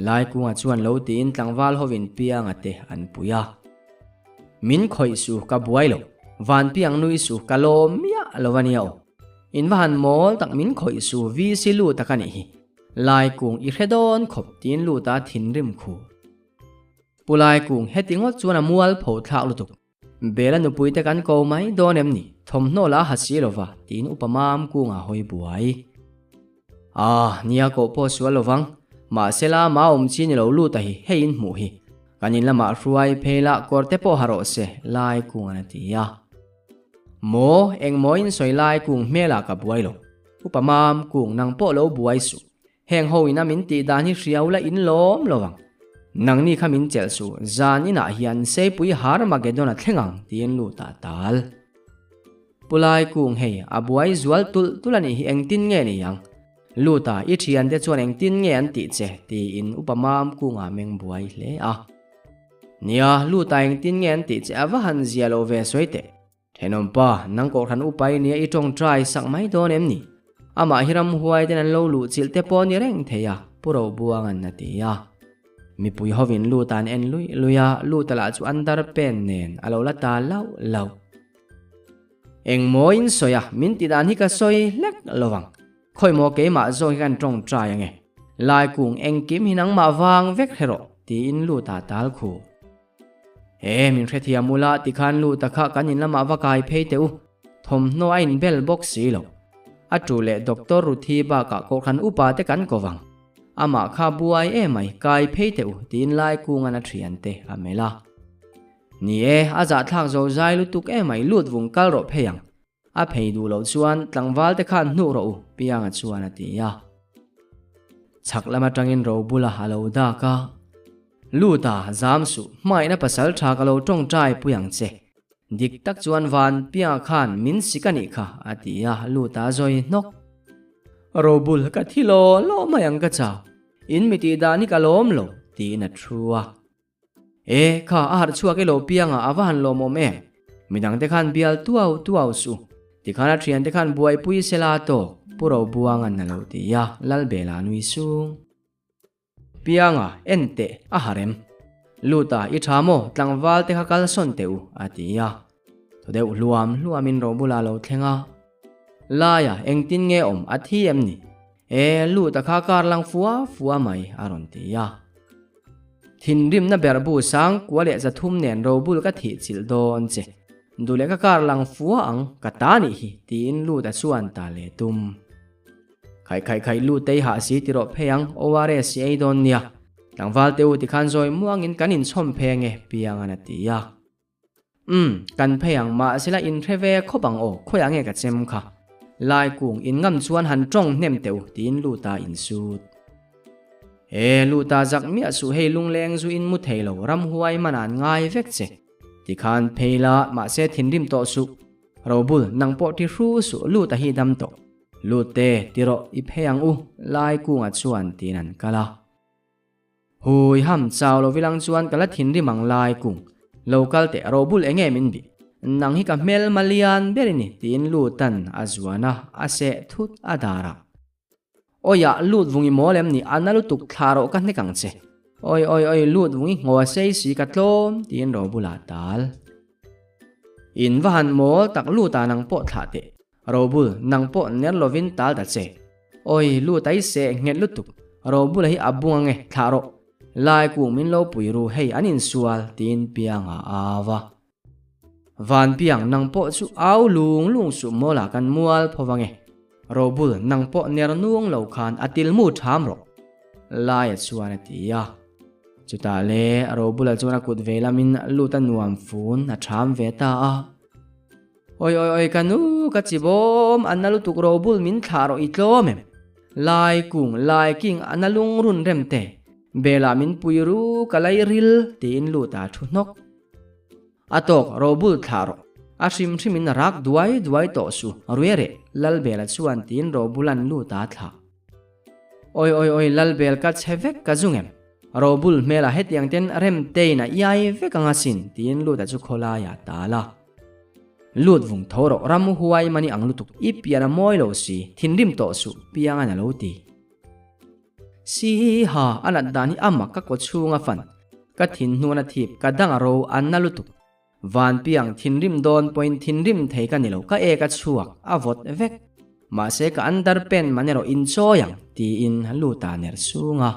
Speaker 1: Laikunga chuan lo tiin tlangval hovin Pianga te an pui a. Min khawih suh ka buai lo, Vanpiang nui suh ka lawm miah lo a nia aw. In va han mawl tak min khawih suh VC lut a ka nih hi. Laikung i hre dawn khawp tiin lut a thinrim khu. Pu Laikung, heti ngawt chuan a mual pho thlak lutuk. Bela nupui te kan ko mai dawn em ni? Thawmhnaw la ha si lova, tiin Upa Mam Kunga hawi buai. Ah, nia koh pawh sual lovang. Mahsela ma awm chi ni lo lut a hi, hei in hmuh hi. Kan in lamah hruai phei lah kawr te pawh ha rawh se, Laikunga'n a ti a. Maw, engmaw in sawi Laikung hmelah ka buai lo. Upa Mam Kung, nang pawh lo buai suh. Heng ho ina min tih dan hi hriau la in lawm lo ang. Nangni kha min chelh suh, zan inah hian Seipui Harmagedon a thleng ang tiin lut ah tal. Pu Lai Kung hei a buai zual tulh tulh a nih hi engtin nge ni ang? Lut ah i thiante chuan engtin nge an tih che? tiin Upa Mam Kungah meng buai hle a. Nia, lut ah engtin nge an tih che a va han zia lo ve sawi teh. Thenawmpa, nang kohhran upa i nia i tawngtai sak mai dawn em ni? Amah hi ramhuai ten an lo luh chilh te pawh ni reng thei a, Pu Robuanga'n a ti a. Mipui hovin lut an en luih luih a, luta lah chu an dar pen nen a lo la ta lauh lauh. Engmaw in sawi a, min ti dan hi ka sawi hlek lo ang. Khawi maw keimah zawk hi kan tawngtai ange. Laikung engkim hi nangmah vang vek hre rawh, tiin luta tal khu. He, min hrethiam ula tikhan lut a kha kan in lamah va kai phei teh u, thawmhnaw a inbel bawk si lo. A tu leh Doctor Ruthi bakah kohhran upa te kan ko vang. Amah kha buai emai, kai phei teh u tiin Laikunga'n a thiante a melh a. Ni e, a zahthlak zo zai lutuk emai lut vung kal rawh phei ang. A phei duh loh chuan tlangval te khan hnuh rawh u, Pianga chuan a ti a. Chhak lam atangin Robula a lo dak a. Luta, zam suh, hmaihna pasal tha ka lo tawngtai pui ang che. Dik tak chuan van Pianga khan min sik a nih kha, a ti a, Luta a zawi hnawk. Robul, ka thi law law mai ang ka chau. In mi tih dan hi ka lawm lo, tiin a thu a. E, kha a harh chhuak elo pianga a va han lawmawm em? Midang te khan bial tuau tuau suh. Tikhan a thian te khan buaipui sela tawk, Pu Robuanga'n a lo ti a, Lalbela a nui sung. Pianga, en teh, a harh em? Luta, i tha maw, tlangval te kha kal sawn teh u, a ti a. Thaw deuh hluam hluamin Robula a lo thleng a. Laia, engtin nge awm, a thi em ni? E, Luta kha kar lang fua fua mai, a rawn ti a. Thinrimna berhbu sang kua leh 300 nen robul ka thih chilh dawn che. Duh leh ka kar lang fua ang, ka ta nih hi, tiin Luta chuan ta leh tum. Khaih khaih khaih Lut ei hah si ti rawh phei ang, ORS i ei dawn nia. Tlangval te u tikhan zawi muangin kan inchhawm pheng e, Pianga'n a ti a. Umm, kan phei ang, mahsela inhre ve khawp ang aw, khawiah nge ka chem kha? Laikung in ngam chuan han tawng hnem teh u tiin Luta insut. E Luta zak miah suh hei lungleng zu in mu thei lo ramhuai man an ngai vek che. Tikhan phei la mahse thinrim tawh suh. Robul nang pawh ti hru suh Luta hi dam tawh. Lut te ti rawh i phei ang u Laikunga chuan tiin an kal a. Hui ham chau lo vilang chuan ka la thinrim ang lai kung. Lo kal teh Robul enge min bih. Nang hi ka hmel malian ber i ni tiin Lutan a zuan a, a seh thut a dar a. Awiah lut vung i mawl em ni a na lutuk thla rawh ka hnek ang che. Awi awi awi lut vung i ngaw a sei si ka tlawm tiin Robula tal. In va han mawl tak Luta nang pawh thlah teh. Robul, nang pawh ner lovin tal ta che. Awi, lut a i seh nghet lutuk. Robula hi a bung ange, thlah rawh. Lai kung min lo pui ru, hei an insual, tiin Pianga a au a. Van Piang, nang pawh chu au lung lung suh mawla kan mual pho ange. Robul, nang pawh ner nung lo khan a tilmu ṭham rawh. Laia chuan a ti a. Chutah le, Robula chuan a kut ve lamin lut a nuam fun a ṭham ve ta a. Oi oi oi ka nu ka chi bawm a na lutuk robul min thlah rawh i tlawm em? Lai kung lai king a na lungrun rem te bela min pui ru ka lai ril tiin lut a thu hnawk. A tawk robul thlah rawh a hrim hrim in rak duai duai tawh su ruia reh Lalbela chuan tiin robul an lut a thlah. Oi oi oi Lalbel ka chhe vek ka zung em? Robul hmel ah hetiang ten rem tein a iai vek ang asin tiin lut a chu khawlai ah tal a. Lut vung tho rawh ram huai mani ang lutuk i pian a mawi lo si thinrim tawh suh piang a lo ti. Si ha a nat dan hi a mak ka kaw chhung a fan ka thin hnuan a thip ka dang a ro a na lutuk van piang thinrim dawn pawhin thinrim thei ka ni lo ka ek a chhuak a vawt vek mahse ka under pen man erawh in chawi ang tiin lut a ner sung a.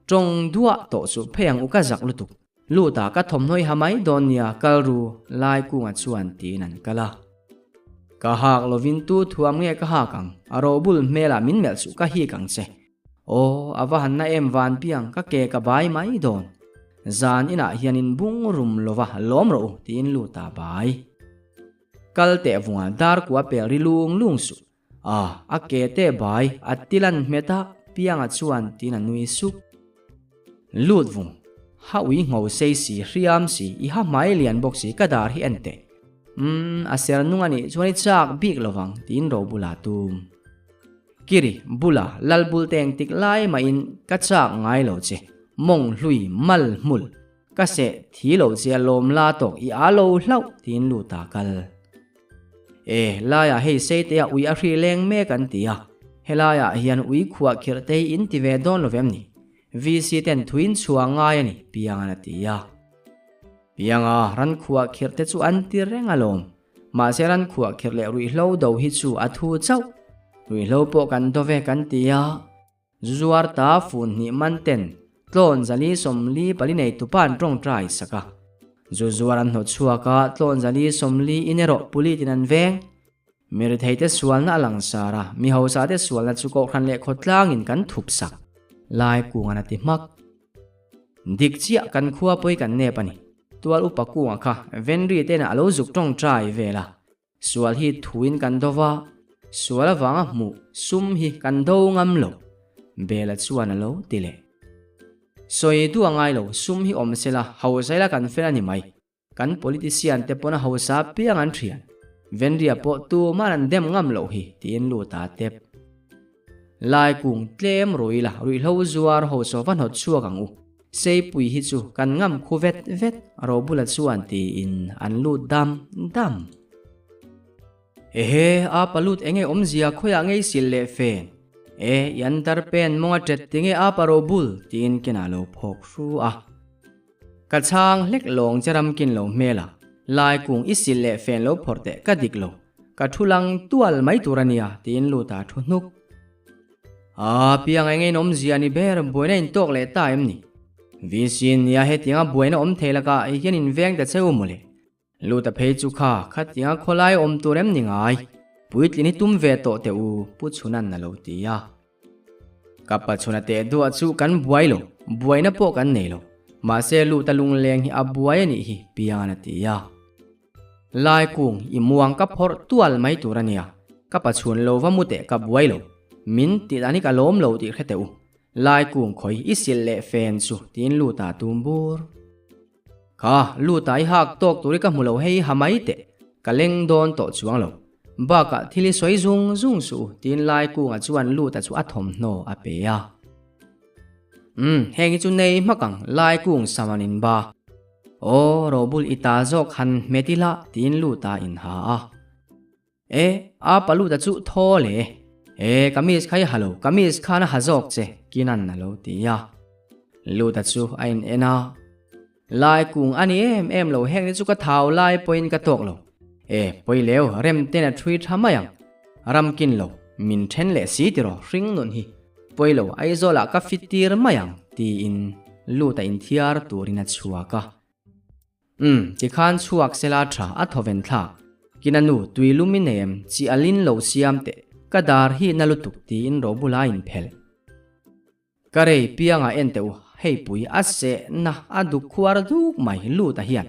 Speaker 1: Tawng duah tawh suh phei ang u ka zak lutuk. Luta ka thawmhnaw i ha mai dawn nia kal ru lai kunga chuan tiin an kal a. Ka hak lovin tu thuam nge ka hak ang, a robul hmelah min melh suh ka hik ang che. Aw, a va han na em van piang ka ke ka bai mai dawn. Zan inah hian in bung rum lova lawm rawh u tiin Luta bai. Kal teh vunga dar kua pel ri lung lung suh. A, a ke te bai a tilan hmet a, Pianga chuan tiin a nui sup. Lut vung, ha ui ngho sei si, hriam si, i ha hmai lian bawk si, ka dar hi en teh. Umm, a ser nung a nih chuan i chak bik lo vang, tiin ro bulah tum. Kiri, bula, lal bul te engtik lai mahin ka chak ngai lo che, mawng hlui, mal hmul, Ka seh thi lo che a lawm la tawk i a lo hlauh tiin lut a kal. E, laiah hei Seite-a ui a hri leng mek an ti a, helaiah hian ui khuah khirh te hi in ti ve dawn lo vem ni? VC ten thuin chhuah ngai a ni, Pianga'n a ti a. Pianga, ran khuah khirh te chu an ti reng alawm. Mahse ran khuah khirh leh ruihhlo do hi chu a thu chauh. Ruihhlo pawh kan do ve kan ti a. Zuar ta fun hnih man ten tlawn zali 44 nei tupa an tawngtai sak a. Zu zuar an hnawt chhuak a, tlawn 140 in erawh pulit in an veng. Mi retheite sualna a langsar a, mi hausate sualna chu kohhran leh khawtlangin kan thup sak. Lai kung an a ti hmak. Dik chiah kan khua pawi kan nep a ni. Tual upa kunga kha Venri tena a lo zuk tawngtai vel a. Sual hi thuin kan do va, sual avanga hmuh sum hi kan do ngam lo, Bela chuan a lo ti leh. Sawi duh a ngai lo, sum hi awm sela, hausa ila kan fel a ni mai. Kan politician te pawn a hausa piang an thian. Venria pawh tuman an dem ngam loh hi, tiin lut a tep. Lai kung tlem rui la, ruihhlo zuar ho saw va hnawt chhuak ang u. Seipui hi chu kan ngam khu vet vet, Robula chuan tiin an lut dam dam. Ehe, a pa lut enge awmzia khawiah ngei sil leh fen? E, i an dar pen mawng a ṭet tinge a pa Robul? tiin Ken-a lo phawk hru a. Ka chhang hlek lawng che ramkin lo hmel a, lai kung i sil leh fen lo phawrh teh ka dik lo, ka thu lang tual mai tur a nia tiin lut a thu hnuk. Aa, piang eng in awmzia ni ber buaina in tawk leh ta em ni? VC nia hetianga buaina awm thei lakah hian in veng ta che u mawle. Luta phei chu kha khatianga khawlai awm tur em ni ngai? Puitlin hi tum ve tawh teh u, Pu Chhunan a lo ti a. Ka pa Chhuna teh duah chu kan buai lo, buaina pawh kan nei lo. Mahse Luta lungleng hi a buai a nih hi, Piangan a ti a. Laikung i muang ka phawrh tual mai tur a nia. Ka pa chhun lo va mu teh ka buai lo. Min tih dan hi ka lawm lo tih hre teh u. Lai kung khawi i silh leh fen chu tiin lut ah tum bur. Kha lut ah i hak tawk tur hi ka hmu lo hei ha mai teh. Ka leng dawn tawh chuang lo. Bakah thil i sawi zung zung suh u tiin lai kunga chuan lut ah chu a thawmhnaw a pe a. Umm heng hi chu nei hmak ang lai kung sam an in ba. Aw robul i ta zawk han hmet ila tiin lut ah in ha a. E, a paluta chu thaw le. E, kamis kha i ha lo, kamis khan a ha zawk che, Kinan a lo ti a. Luta chu a in en a. Lai kung a ni em em lo, heng te chu ka thau lai pawhin ka tawk lo. E, pawi leu, rem ten a thui tha mai ang. Ram kin lo, min then leh si tiraw, hring nun hi. Pawi lo, Aizawlah ka fit tir mai ang, tiin Luta inthiar turin a chhuak a. Umm, tikhan chhuak sela tha a thawven thlak. Kina nu, tui lum i nei em? Chi a lin lo siam teh. Ka dar hi na lutuk tiin robula in phelh. Ka rei piangah en teh u, hei pui a seh na a duk khuar duk mai lut a hian.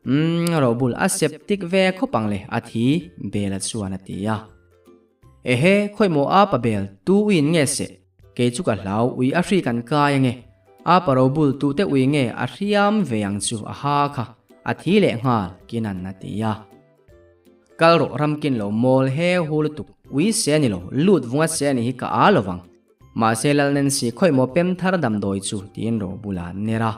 Speaker 1: Umm, robul a septic ve khawp ang le a thi, Bela chuan a ti a. Ehe, khawimaw a pa bel, tu uiin nge seh? Kei chu ka hlau, ui a hri kan kai ange. A pa robul tute ui nge a hriam ve ang chu a ha kha, a thi leh nghal, Kinan a ti a. Kal rawh ramkin lo mawl he hu lutuk, ui se a ni lo, lut vunga se a ni hi ka a lovang. Mahse Lal Nancy khawimaw pem thar damdawi chu tiin robul a ner a.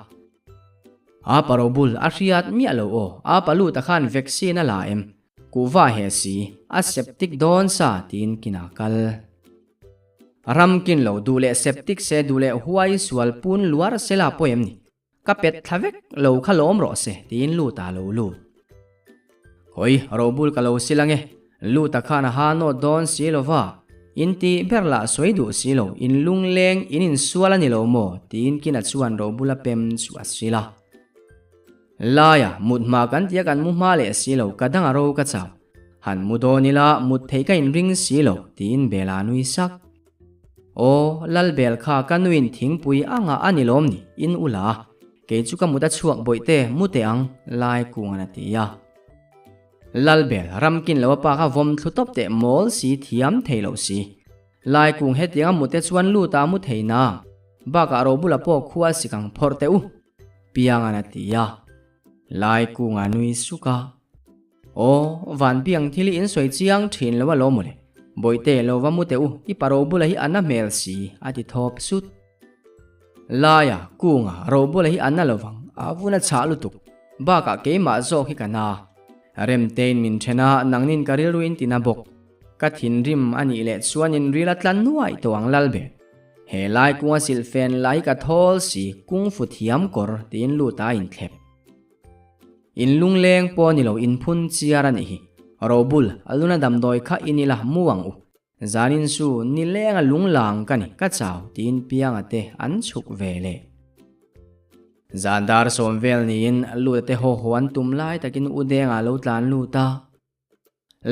Speaker 1: A pa robul a hriat miah lo aw, a pa lut a khan vaccine a la em? Kuhva he si, a septic dawn sa tiin kinah kal. Ram kin lo duh leh septic se duh leh huai sual pun luar sela pawi em ni? Ka pet thla vek lo kha lawm rawh se tiin lut ah lo lut. Hawi robul ka lo sil ange, lut a khan a ha nawt dawn si lo va, in tih ber lah sawi duh si lo, in lungleng in insual a ni lo maw tiin kina chuan robul a pem chu a sil a. Laia, mut hma kan tia kan mu hma leh si lo, ka dang a ro ka chau. Han mu dawn ila, mut theih ka inring si lo, tiin Bela nui sak. Aw, Lal Bel kha ka nuin thingpui anga a ni lawm ni, in u la. Kei chu ka mut a chhuak bawihte, mu teh ang, Lai kungan a ti a. Lal Bel, ramkin lo a pa kha vawm thlu tawp teh mawl si, thiam thei lo si. Lai kung hetianga mute chuan lut a mu thei na. Bakah robula pawh khua sikang phawrh teh u. Piangan a ti a. Lai kunga nui suk a. Aw, van piang thil hi in sawi chiang thin lo a lo mawle. Bawihte lo va mu teh u, i pa robula hi a na hmel si, a ti thawp sut. Laia, kunga, robula hi a na lovang, a vun a chhah lutuk. Bakah keimah zawk hi ka na. Remtein min then a, nangnin ka rilru in ti na bawk. Ka thinrim a nih leh chuan in ril a tla nuaih tawh ang Lalbe. He lai kunga silhfen lai ka thawl si kung fu thiam kawr tiin lut a inthlep. In lungleng pawh ni lo in phun chiar a nih hi. Robul, a luna damdawi kha in ila mu ang u. Zanin su nileng a lunglang ka ni ka chau tiin pianga te an chhuk ve leh. Zan dar sawm vel niin lut te haw haw an tum lai takin u Denga lo tlan lut a.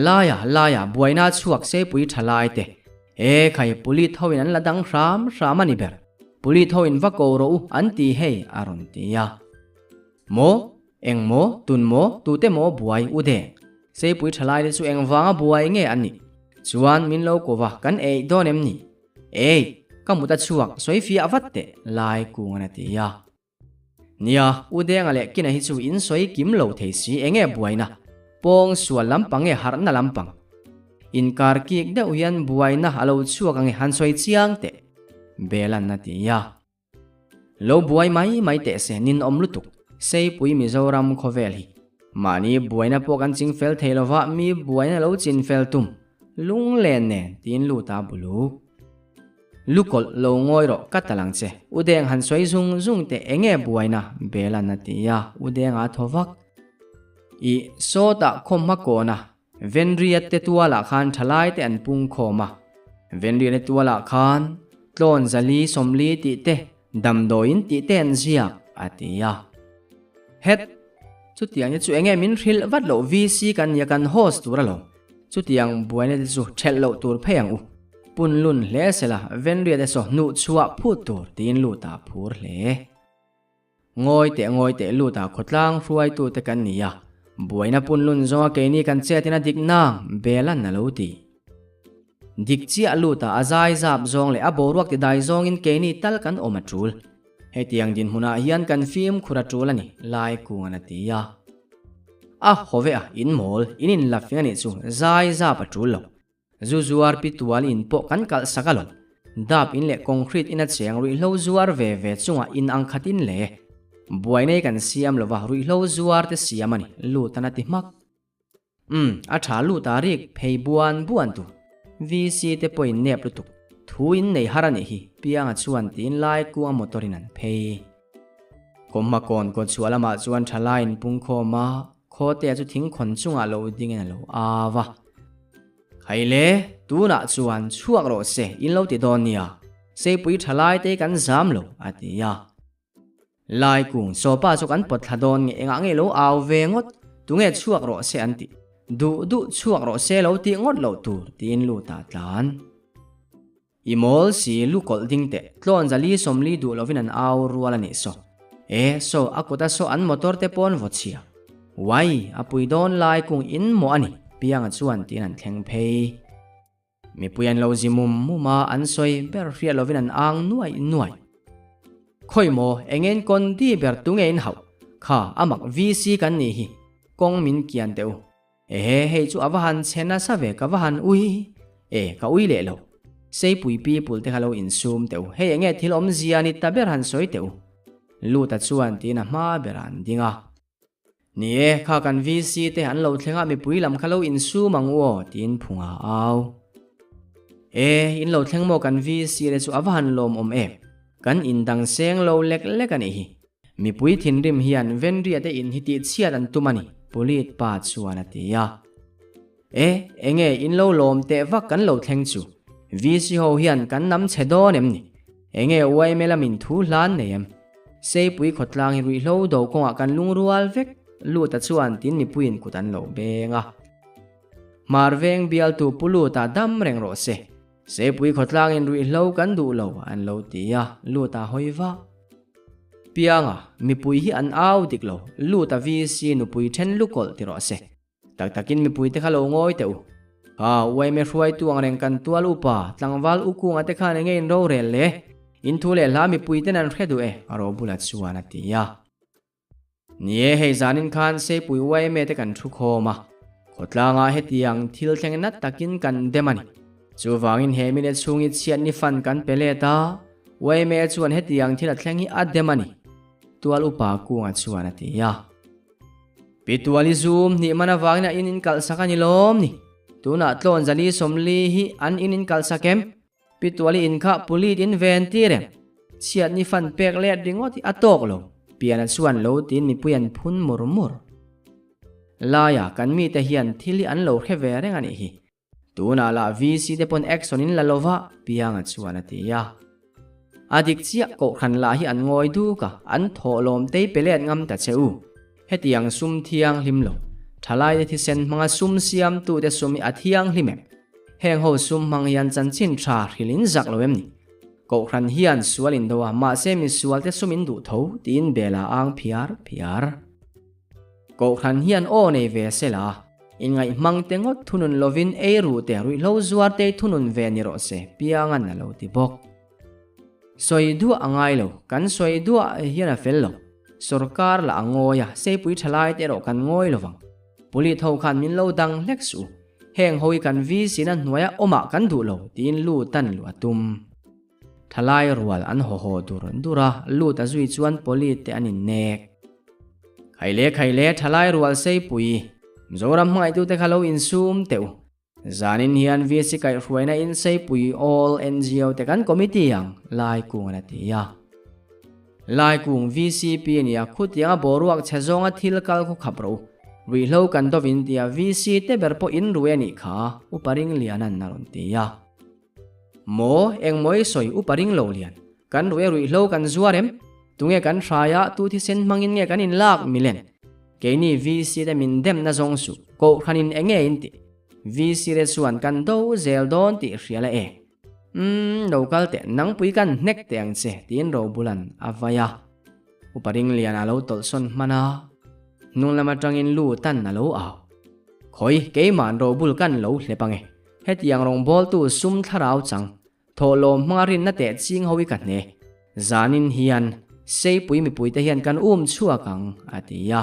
Speaker 1: Laia laia buaina chhuak seipui tha lai te. E khai pulit ho in an la dang hram hram a ni ber. Pulit ho in va ko rawh u an ti hei a rawn ti a. Maw? Eng maw? Tun maw? Tute maw buai u deng? Seipui tha lai te chu eng vanga buai nge an nih? Chuan min lo ko va kan eih dawn em ni? Eih! Ka mut a chhuak sawi fiah vat teh Lai kungan a ti a. Nia, U Denga leh Kina hi chu in sawi kim lo thei si, enge buaina? Pawng sual lampang nge harhna lampang? Inkar kik deuh hian buaina a lo chhuak ange han sawi chiang teh. Belan a ti a. Lo buai mai mai teh se ninawm lutuk, Seipui Mizoram khawvel hi. Mahni buaina pawh kan ching fel thei lova mi buaina lo chin fel tum, lunglen nen tiin lut a buluk. Lukawlh lo ngawi rawh ka tal ang che. U Deng han sawi zung zung teh enge buaina Belan a ti a, U Deng a thaw vak. Ih, sawtah khawm hma kawn a, Venriat te tualah khan thalai te an pung khawm a. Venriat te tualah khan tlawn zali sawmli tih te, damdawiin tih te an ziak a ti a. Het! Chutiang te chu enge min hrilh vat loh VC kan nia kan host tur alawm. Chutiang buaina te chu ṭhelh loh tur phei ang u. Pun lun hle sela Venriat e saw hnuh chhuah phut tur tiin lut ah phur hle. Ngawi teh ngawi teh lut ah khawtlang hruaitu te kan ni a, buaina pun lun zawnga keini kan chet in a dik nang Belan a lo ti. Dik chiah lut a a zai zap zawng leh a boruak ti dai zawngin keini tal kan awm a tul. Hetiang dinhmunah hian kan fimkhur a tul a ni, Laikungan a ti a. A haw ve a, in mawl, in inlafing a nih chu zai zap a tul lo. Zu zuar pi tual in pawh kan kalh sak a lo. Dap in leh concrete in a cheng ruihhlo zuar ve ve chungah in ang khat in le. Buai nei kan siam lova ruihhlo zuar te siam a ni, Lutan a ti hmak. Umm, a tha lut a rik phei buan buan tur. VC te pawhin nep lutuk. Thu in nei har a nih hi, Pianga chuan tiin lai kuang motor in an phei. Kawmhma kawn kaw chhuah lamah chuan tha laiin pungkhawm a, Khawtea chu thingkhawn chungah lo dingin a lo au a. Haile, tunah chuan chhuak rawh se, in lo ti dawn nia. Seipui tha lai te kan zam lo, a ti a. Lai kung sawpa chu kan pawt thla dawn nge engah nge lo au ve ngawt, tunge chhuak rawh se an tih. Duh duh chhuak rawh se lo tih ngawt loh tur tiin lut ah tlan. I mawl si lu kawlh ding teh, tlawn zali sawmli duh lovin an au rual a nih saw. E saw a kut a saw an motor te pawn vaw chhia. Wai, a pui dawn lai kung in maw a ni, Pianga chuan tiin an thleng phei. Mipui an lo zi mum mum a, an sawi ber hriat lovin an ang nuai nuai. Khawi maw, engin Kondi ber tunge in hauh? Kha, a mak VC kan nih hi, kawng min kian teh u. Ehe, hei chu a va han chhe nasa ve, ka va han ui. E, ka ui leh lo. Seipui people te kha lo insum teh u, hei enge thil awmzia ni ta ber han sawi teh u. Luta chuan tiin a hma berah an ding a. Ni e, kha kan VC te an lo thleng a mipui lam kha lo insum ang u aw, tiin phung a au. E, in lo thleng maw kan VC te chu a va han lawmawm em, kan indang seng lo lek lek a nih hi. Mipui thinrim hian Venria te in hi tihchhiat an tum a ni, Pulit pa chuan a ti a. E, enge in lo lawm teh vak kan lo thleng chu, VC ho hian kan nam chhe dawn em ni? Enge yma lamin thu hlan nei em? Seipui khawtlang hi ruihhlo do kawngah kan lungrual vek, Luta chuan tin mipuiin kut an lo beng a. Hmar veng bialtu Pu Luta dam reng rawh se, Seipui khawtlangin ruihhlo kan duh lo an lo ti a, Luta hawi vak. Pianga, mipui hi an au dik lo, Luta VC nupui then lukawlh ti rawh se. Tak takin mipuite kha lo ngawi teh u. Ha, uaime hruaitu ang reng kan tual upa, tlangval u kunga te khan enge in rorel le? In thu leh hla mipuiten an hre duh e, a ro bulah chuan a ti a. Ni e, hei zanin khan Seipui uaime te kan thu khawm a, khawtlangah hetiang thil thleng nat takin kan dem a ni. Chuvangin he mine chhungi chhiat ni fan kan pe let a, uaime chuan hetiang thil a thleng hi a dem a ni, tual upa kunga chuan a ti a. Pi Tuali zum hnih man avangin a in in kalh sak a ni lawm ni. Tunah tlawn zali sawmli hi an in in kalh sak em? Pi Tuali in kha pulit in ven tir em? Chhiat ni fan pek let ringawt hi a tawk lo. Pian a chuan lo tiin mipui an phun mur mur. Laia kan mite hian thil hi an lo hre ve reng a nih hi. Tunah lah VC te pawn action in la lova, Pianga chuan a ti a. A dik chiah kohhran lah hi an ngawi duk a, an thawhlawm tei pe let ngam ta che u. Hetiang sum thianghlim lo, thalai te thisen hmanga sum siamtu te sum hi a thianghlim em? Heng ho sum hmang hian chanchin tha hrilh in zak lo em ni? Kohhran hian sual in do a, mahse misual te sum in duh tho, tiin bel a ang phiar phiar. Kohhran hian aw nei ve se la, inngaihmang te ngawt thunun lovin ei ruh te ruihhlo zuar te thunun ve ni rawh se, Piangan a lo ti bawk. Sawi duah a ngai lo, kan sawi duah hian a fel lo. Sorkar lah a ngawi a, seipui tha lai te erawh kan ngawi lo vang. Police ho khan min lo dang hlek suh u, heng ho hi kan VC na hnuaia awmah kan duh lo, tiin lu tan luh a tum. Thalai rual an haw haw dur dur a, lut a zui chuan Polly te an innek. Khaile khaile thalai rual seipui, Mizoram hmangaihtute kha lo insum teh u. Zanin hian VC kaihhruaina in seipui all NGO te kan committee ang, Laikungan a ti a. Laikung VCP a nia, khutianga boruak chhe zawnga thil kal khaw khap rawh u. Ruihhlo kan dawvin tia VC te ber pawh in rui a nih kha, Upa Ringliana'n a rawn ti a. Maw, eng maw i sawi upa ring lo lian. Kan ruih ruihhlo kan zuar em? Tunge kan hrai a, tu thisen hmangin nge kan inlak milen? Keini VC te min demna zawng suh, kohhranin enge in tih? VC te chuan kan do zel dawn tih hria la e. Umm, lo kal teh, nangpui kan hnek teh ang che, tiin Robulan a vai a. Upa ring lian a lo tawlhsawn hman a, hnung lam atangin lu tan a lo au. Khawi, keima'n Robul kan lo hlep ange. Hetiang rawngbawltu sum thlarau chang, thawhlawm hmanga rinna teh ching ho hi ka hne. Zanin hian Seipui mipuite hian kan um chhuak ang, a ti a.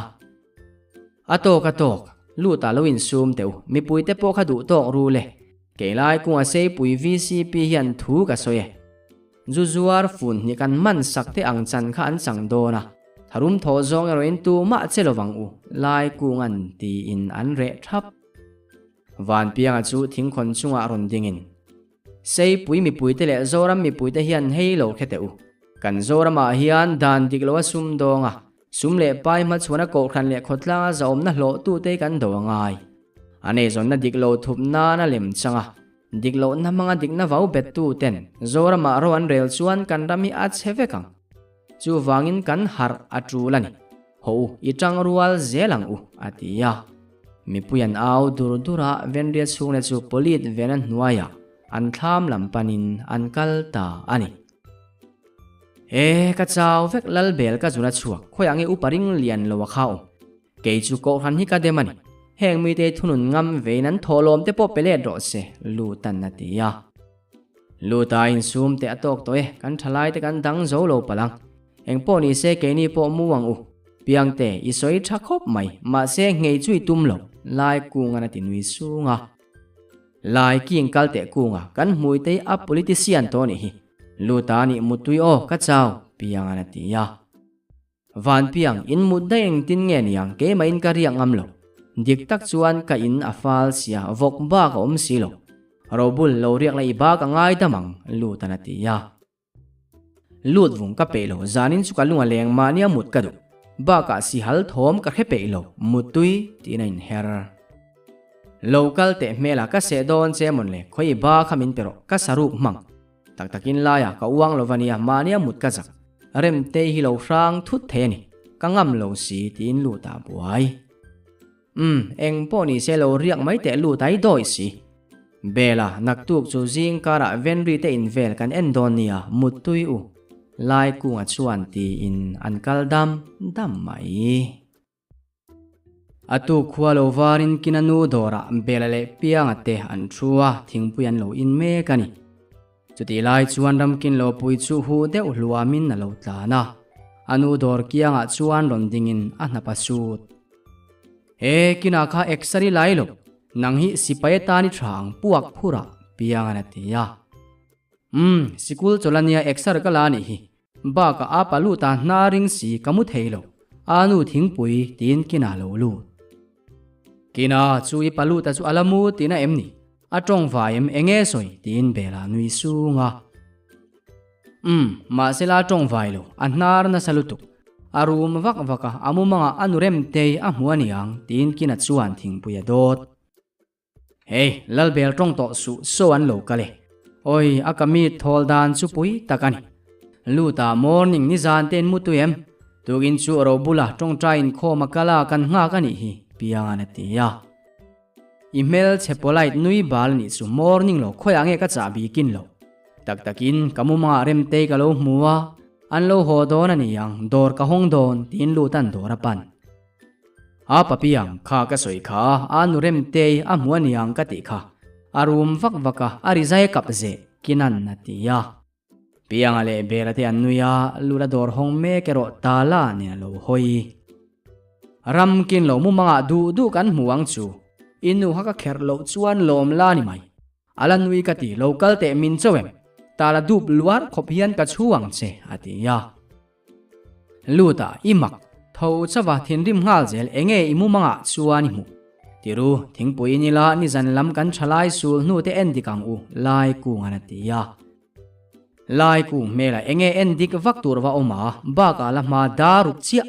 Speaker 1: A tawk a tawk, lut ah lo insum teh u, mipuite pawh kha duh tawk ru le. Keilai kunga Seipui vcp hian thu ka sawi e. Zu zuar fun hnih kan man sak te ang chan kha an chang dawn a, tharum thawh zawng erawhin tumah che lovang u, lai kunga'n tiin an reh thap. Vanpianga chu thingkhawn chungah rawn dingin, Seipui mipuite leh Zoram mipuite hian hei lo hre teh u. Kan Zoramah hian dan dik loa sum dawng a, sum leh pai hmachhuana kohhran leh khawtlanga zahawmna hlawhtute hi kan do a ngai. A neizawnna dik lo thup nana lem chang a, dik lohna hmanga dikna vau bettu ten Zoramah ro an rel chuan kan ram hi a chhe vek ang. Chuvangin kan harh a tul a ni. Haw u, i tang rual zel ang u, a ti a. Mipui an au dur dur a, Venria chhungle chu Polit vena hnuaiah an thlam lam panin an kal ta a ni. E, ka chau vek Lalbel ka zun a chhuak, khawiah nge upa ring lian lo a kha awm. Kei chu Kohhran hi ka dem a ni. Heng mite thunun ngam vein an thawhlawm te pawh pe let rawh se, Lutan a ti a. Luta insum teh a tawk tawh e, kan thalai te kan dang zo lo palh ang. Eng pawh ni se keini pawh mu ang u. Piangte, i sawi tha khawp mai, mahse nghei chu i tum lo, Lai Kungan a ti nui sung a. Lai King kal teh Kunga, kan hmui te hi a politician tawh nih hi. Luta nih mutui aw, ka chau, Piangan a ti a. Vanpiang, in mut daih engtin nge niang, keimahin ka riak ngam lo. Dik tak chuan ka in a fal sia, vawk bak a awm si lo. Robul, lo riak la i bak a ngai dam ang, Lutan a ti a. Lut vung ka peih lo, zanin chu ka lung a leng mahnia mut ka duh. Bakah sihal thawm ka hre peih lo, muttui tiin a inher. Lo kal teh hmela ka seh dawn che mawn le, khawi i ba kha min pe rawh, ka saruk hmang. Tak takin laia ka uang lo va nia, mahnia mut ka zak. Remtei hi lo hrang thut thei a ni, ka ngam lo si tiin lut ah buai. Umm, eng pawh ni se lo riak mai teh lut ai dawi si. Bela, naktuk chu zing karah Venri te in vel kan en dawn nia, muttui u. Lai kunga chuan tiin an kal dam dam mai. A tuk khua lo varin kina nu dawrah Bela leh Pianga te an thu a, thingpui an lo in mek a ni. Chutih lai chuan Ramkin lo pui chu huh deuh hluamin a lo tlan a, a nu dawr kiangah chuan rawn dingin a hnap a sut. He kinah kha eksari lai lo, nang hi sipai atan i tha ang puak phurah Pianga'n a ti a. Umm, sikul chawlh ania eksar ka la anih hi, Bakah a pa lut a hna ring si ka mu thei lo, a nu thingpui tiin Kina lo lut. Kina chu i pa lut a chu a la mu tihna em ni? A tawng vai em enge sawi tiin Bela nui sung a. Umm, mahse la tawng vai lo, a hnar nasa lutuk. A rum vak vak a, a mumangah a nu remtei a hmu a niang tiin Kina chuan thingpui a dawt. Hei, Lalbel tawng tawh suh so an lo kal e. Awi, a ka mi thawl dan chu pui tak a ni. Luta morning nizan te in mu tui em? Tukin chu ro bula tawngtai inkhawm a kal a kan nghak a nih hi, Piangan a ti a. I hmelchhe polite nui bal a nih chu morning lo khawiah nge ka chah bikin lo. Tak takin ka mumangah remtei ka lo hmu a, an lo haw dawn a ni ang, dawr ka hawng dawn tiin Lutan dawr a pan. A papiang kha ka sawi kha a nu Remtei a hmu aniang ka tih kha a rum vak vak a, a rizai kap zeh Kinan a ti a. Pianga leh Bela te an nui a, Lula dawr hawng mek erawh Tala nen a lo hawi. Ram kin lo mumangah duh duh kan hmu ang chu, i nu kha ka kherh loh chuan lawm la ni mai. A la nui ka ti, lo kal teh min cho em? Tala dup luar khawp hian ka chhu ang che a ti a. Lut a, i mak, tho chauh a, thinrim nghal zel, enge i mumangah chuan i hmuh? Tiru, thingpui in ila nizan lam kan tha lai sul hnu te en dik ang u, Lai Kungan a ti a. Lai Kung hmelah enge en dik vak tur va awm a, bakah la hma dar ruk chiah,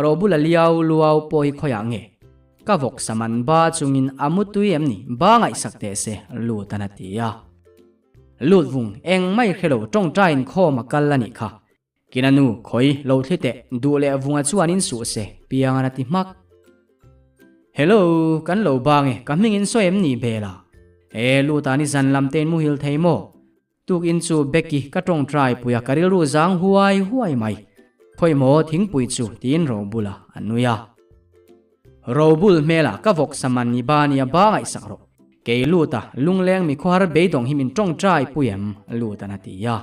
Speaker 1: Robula liau luau pawh hi khawiah nge? Ka vawk saman ba chungin a mutui em ni, ba ngaihsak teh se, Lutan a ti a. Lut vung, eng mai hre lo, tawngtai inkhawm a kal a nih kha. Kina nu, khawi, lo thli teh, duh leh vunga chuan in suh se, Piangan a ti hmak. Hello, kan lo bang e, ka hming in sawi em ni Bela? E, Luta ni zan lam te in muhil thei maw? Tukin chu Becky ka tawngtai pui a, ka rilru zang huai huai mai. Khawi maw thingpui chu, tiin Robula a nui a. Robul hmelah ka vawk saman ni ba nia ba ngaihsak rawh. Kei Luta, lungleng mi khawhar beidawng hi min tawngtai pui em? Lutan a ti a.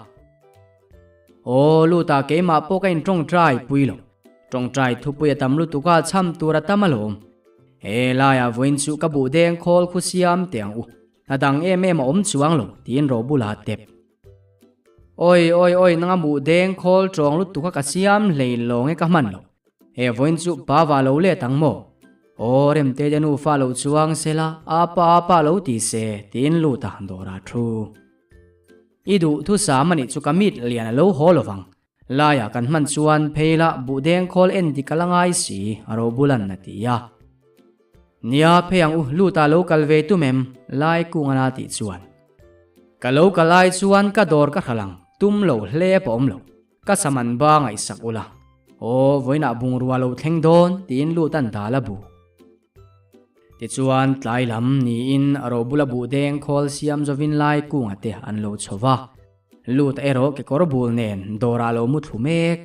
Speaker 1: Aw, Luta keimah pawh ka intawngtai pui lo. Tawngtai thupui a tam lutuk a, chham tur a tam alawm. He laiah vawiin chu ka buh deng khawl khu siam teh ang u. A dang em em a awm chuang lo, tiin Robula a tep. Awi awi awi nanga buh deng khawl tawng lutuk a ka siam hlei lawng e ka hman lo. He vawiin chu pa va lo let ang maw? Aw Remte te nufa lo chuang sela a pa a pa lo ti se tiin lut a dawrah thu. I duh thusam anih chu ka mit lian a lo haw lovang. Laiah kan hman chuan phei la buh deng khawl en dik a la ngai si a ro bulan a ti a. Nia phei ang u lut ah lo kal ve tum em lai kung ana tih chuan. Ka lo kal ai chuan ka dawr ka hral ang tum lo hle pawh awm lo. Ka saman ba ngaihsak ula. Aw vawiinah bungrua lo thleng dawn tiin lut an dal a bu. Tichuan tlai lam niin a ro bula buh deng khawl siam zawin lai kunga te an lo chho va. Lut erawh kekawr bul nen dawrah lo mu thlu mek.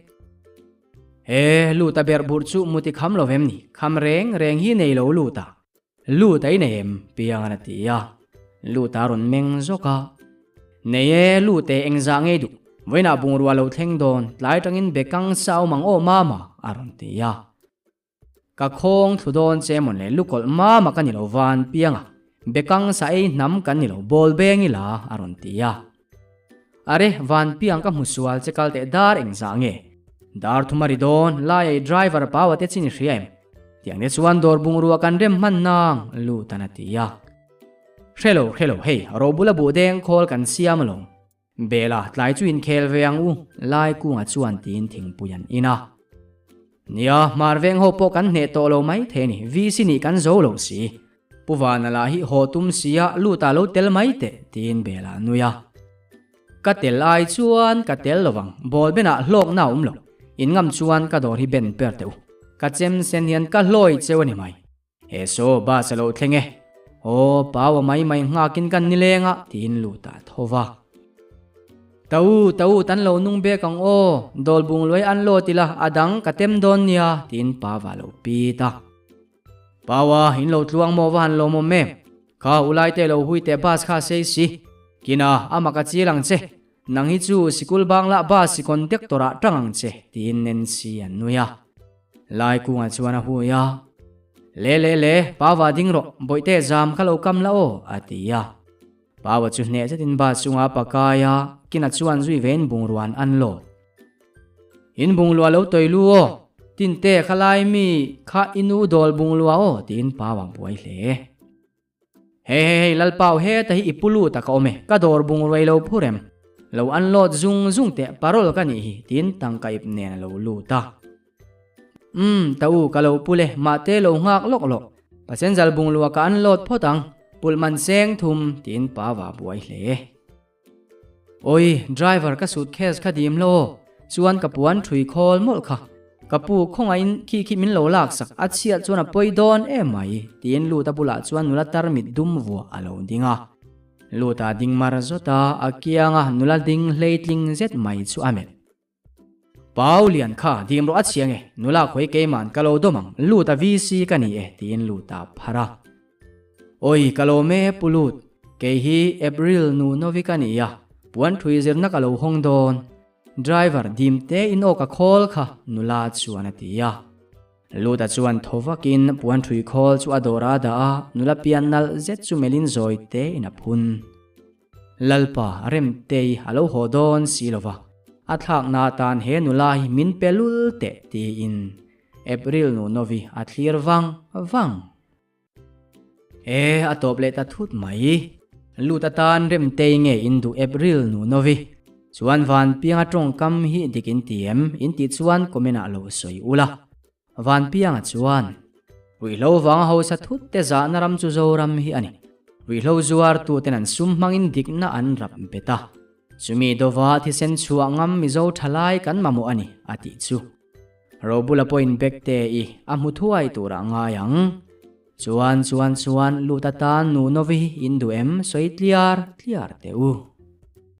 Speaker 1: He lut a berh burh chu muti kham lo vem ni, kham reng reng hi nei lo lut a. Lut a i nei em? Piangan a ti a. Lut a rawn meng zawk a. Nei e, lut e, engzah ngei duh. Vawiinah bungrua lo thleng dawn, tlai tangin bekang sa awm ang aw mama, a rawn ti a. Ka khawng thlu dawn che mawn le lukawlh mama ka ni lo van pianga bekang sa ei hnam kan ni lo bawl beng ila a rawn ti a. Are van piang ka hmu sual che kal teh dar engzah nge? Dar thum a ri dawn lai ei driver paua te chin i hria em? Tiang te chuan dawr bungrua kan rem hman nang lutan a ti a. Hre lo hre lo hei robula buh deng khawl kan siam alawm. Bela, tlai chu inkhel ve ang u, Lai Kunga chuan tiin thingpui an in a. Nia, hmar veng ho pawh kan hneh tawh lo mai thei a ni, VC nih kan zo lo si. Pu Vana lah hi haw tum sia, lut ah lo tel mai teh, tiin Bela a nui a. Ka tel ai chuan ka tel lo vang, ball benah hlawkna a awm lo. In ngam chuan ka dawr hi ben per teh u. Ka chem sen hian ka hlawi cheu a ni mai. He saw bus a lo thleng e. Aw, Paua mai mai nghakin kan ni leng a, tiin lut ah tho va. Ta u, ta u, tan lo nung bek ang aw, dawl bung luai an lawt ila, a dang ka tem dawn nia, tiin Paua a lo pit a. Paua, in lo tluang maw va han lawmawm em? Kha ulai te lo hui teh bus kha sei si. Kina, ama ka chil ang che. Nang hi chu sikul bangla bus i conductor ah tang ang che, tiin Nancy an nui a. Lai kungah chuan a hui a. Le le le, Paua ding rawh, bawihte zam kha lo kam la aw, a ti a. Paua chu hneh zetin bus chungah a pakai a, kinah chuan zui vein bungruan an lawt. In bunglua lo tawi lu aw, tinte kha lai mi kha i nu dawl bunglua aw, tiin Paua buai hle. Hei hei hei Lalpau heta hi i pu lut a ka awm e, ka dawr bungrua i lo phur em? Lo unload zung zung teh parol ka nih hi tiin tangka ip nen a lo lut a. Umm ta u ka lo pu le mahte lo nghak lawk lawk, passenger bunglua ka unload phawt ang, pulh man seng thum tiin pa va buai hle. Awi, driver ka suitcase kha dim lo aw, chuan ka puan thui khawl mawlh kha. Ka pu khawngaihin khi khi min lo laksak a chhiat chuan a pawi dawn em mai, tiin Luta bulah chuan nula tarmit dum vuah a lo ding a. Luta ding mar zawt a, a kianga nula ding hleitling zet mai chu a melh. Pau lian kha dim rawh a chhiang e, nula khawi keiman ka lo dawm ang, Luta VC ka ni e, tiin Luta a phar a. Awi ka lawm e Pu Lut, kei hi April nu Novi ka ni a, puan thui zirna ka lo hawng dawn. Driver dim te in aw ka khawl kha nula chuan a ti a. Luta chuan thaw vakin puan thui khawl chu a dawr a dah a, nula pian nalh zet chu melhin zawi te in a phun. Lalpa Remtei a lo haw dawn si lova, a thlakna atan he nula hi min pe lul teh tiin April nu Novi a thlir vang vang. E, a tawp leh ta thut mai. Lut atan Remtei nge in duh April nu Novi? Chuan Vanpianga tawngkam hi dik in ti em? In tih chuan comment ah lo sawi ula. Vanpianga chuan, Ruihhlo vanga hausa thut te zahna ram chu Zoram hi a ni. Ruihhlo zuartuten an sum hmangin dikna an rap bet a. Chumi dova thisen chhuah ngam Mizo thalai kan mamawh a ni, a tih chu. Robula pawhin Bekte i a hmu thuai turah ngai ang. Chuan chuan chuan lut atan nu Novi in duh em sawi tliar tliar teh u.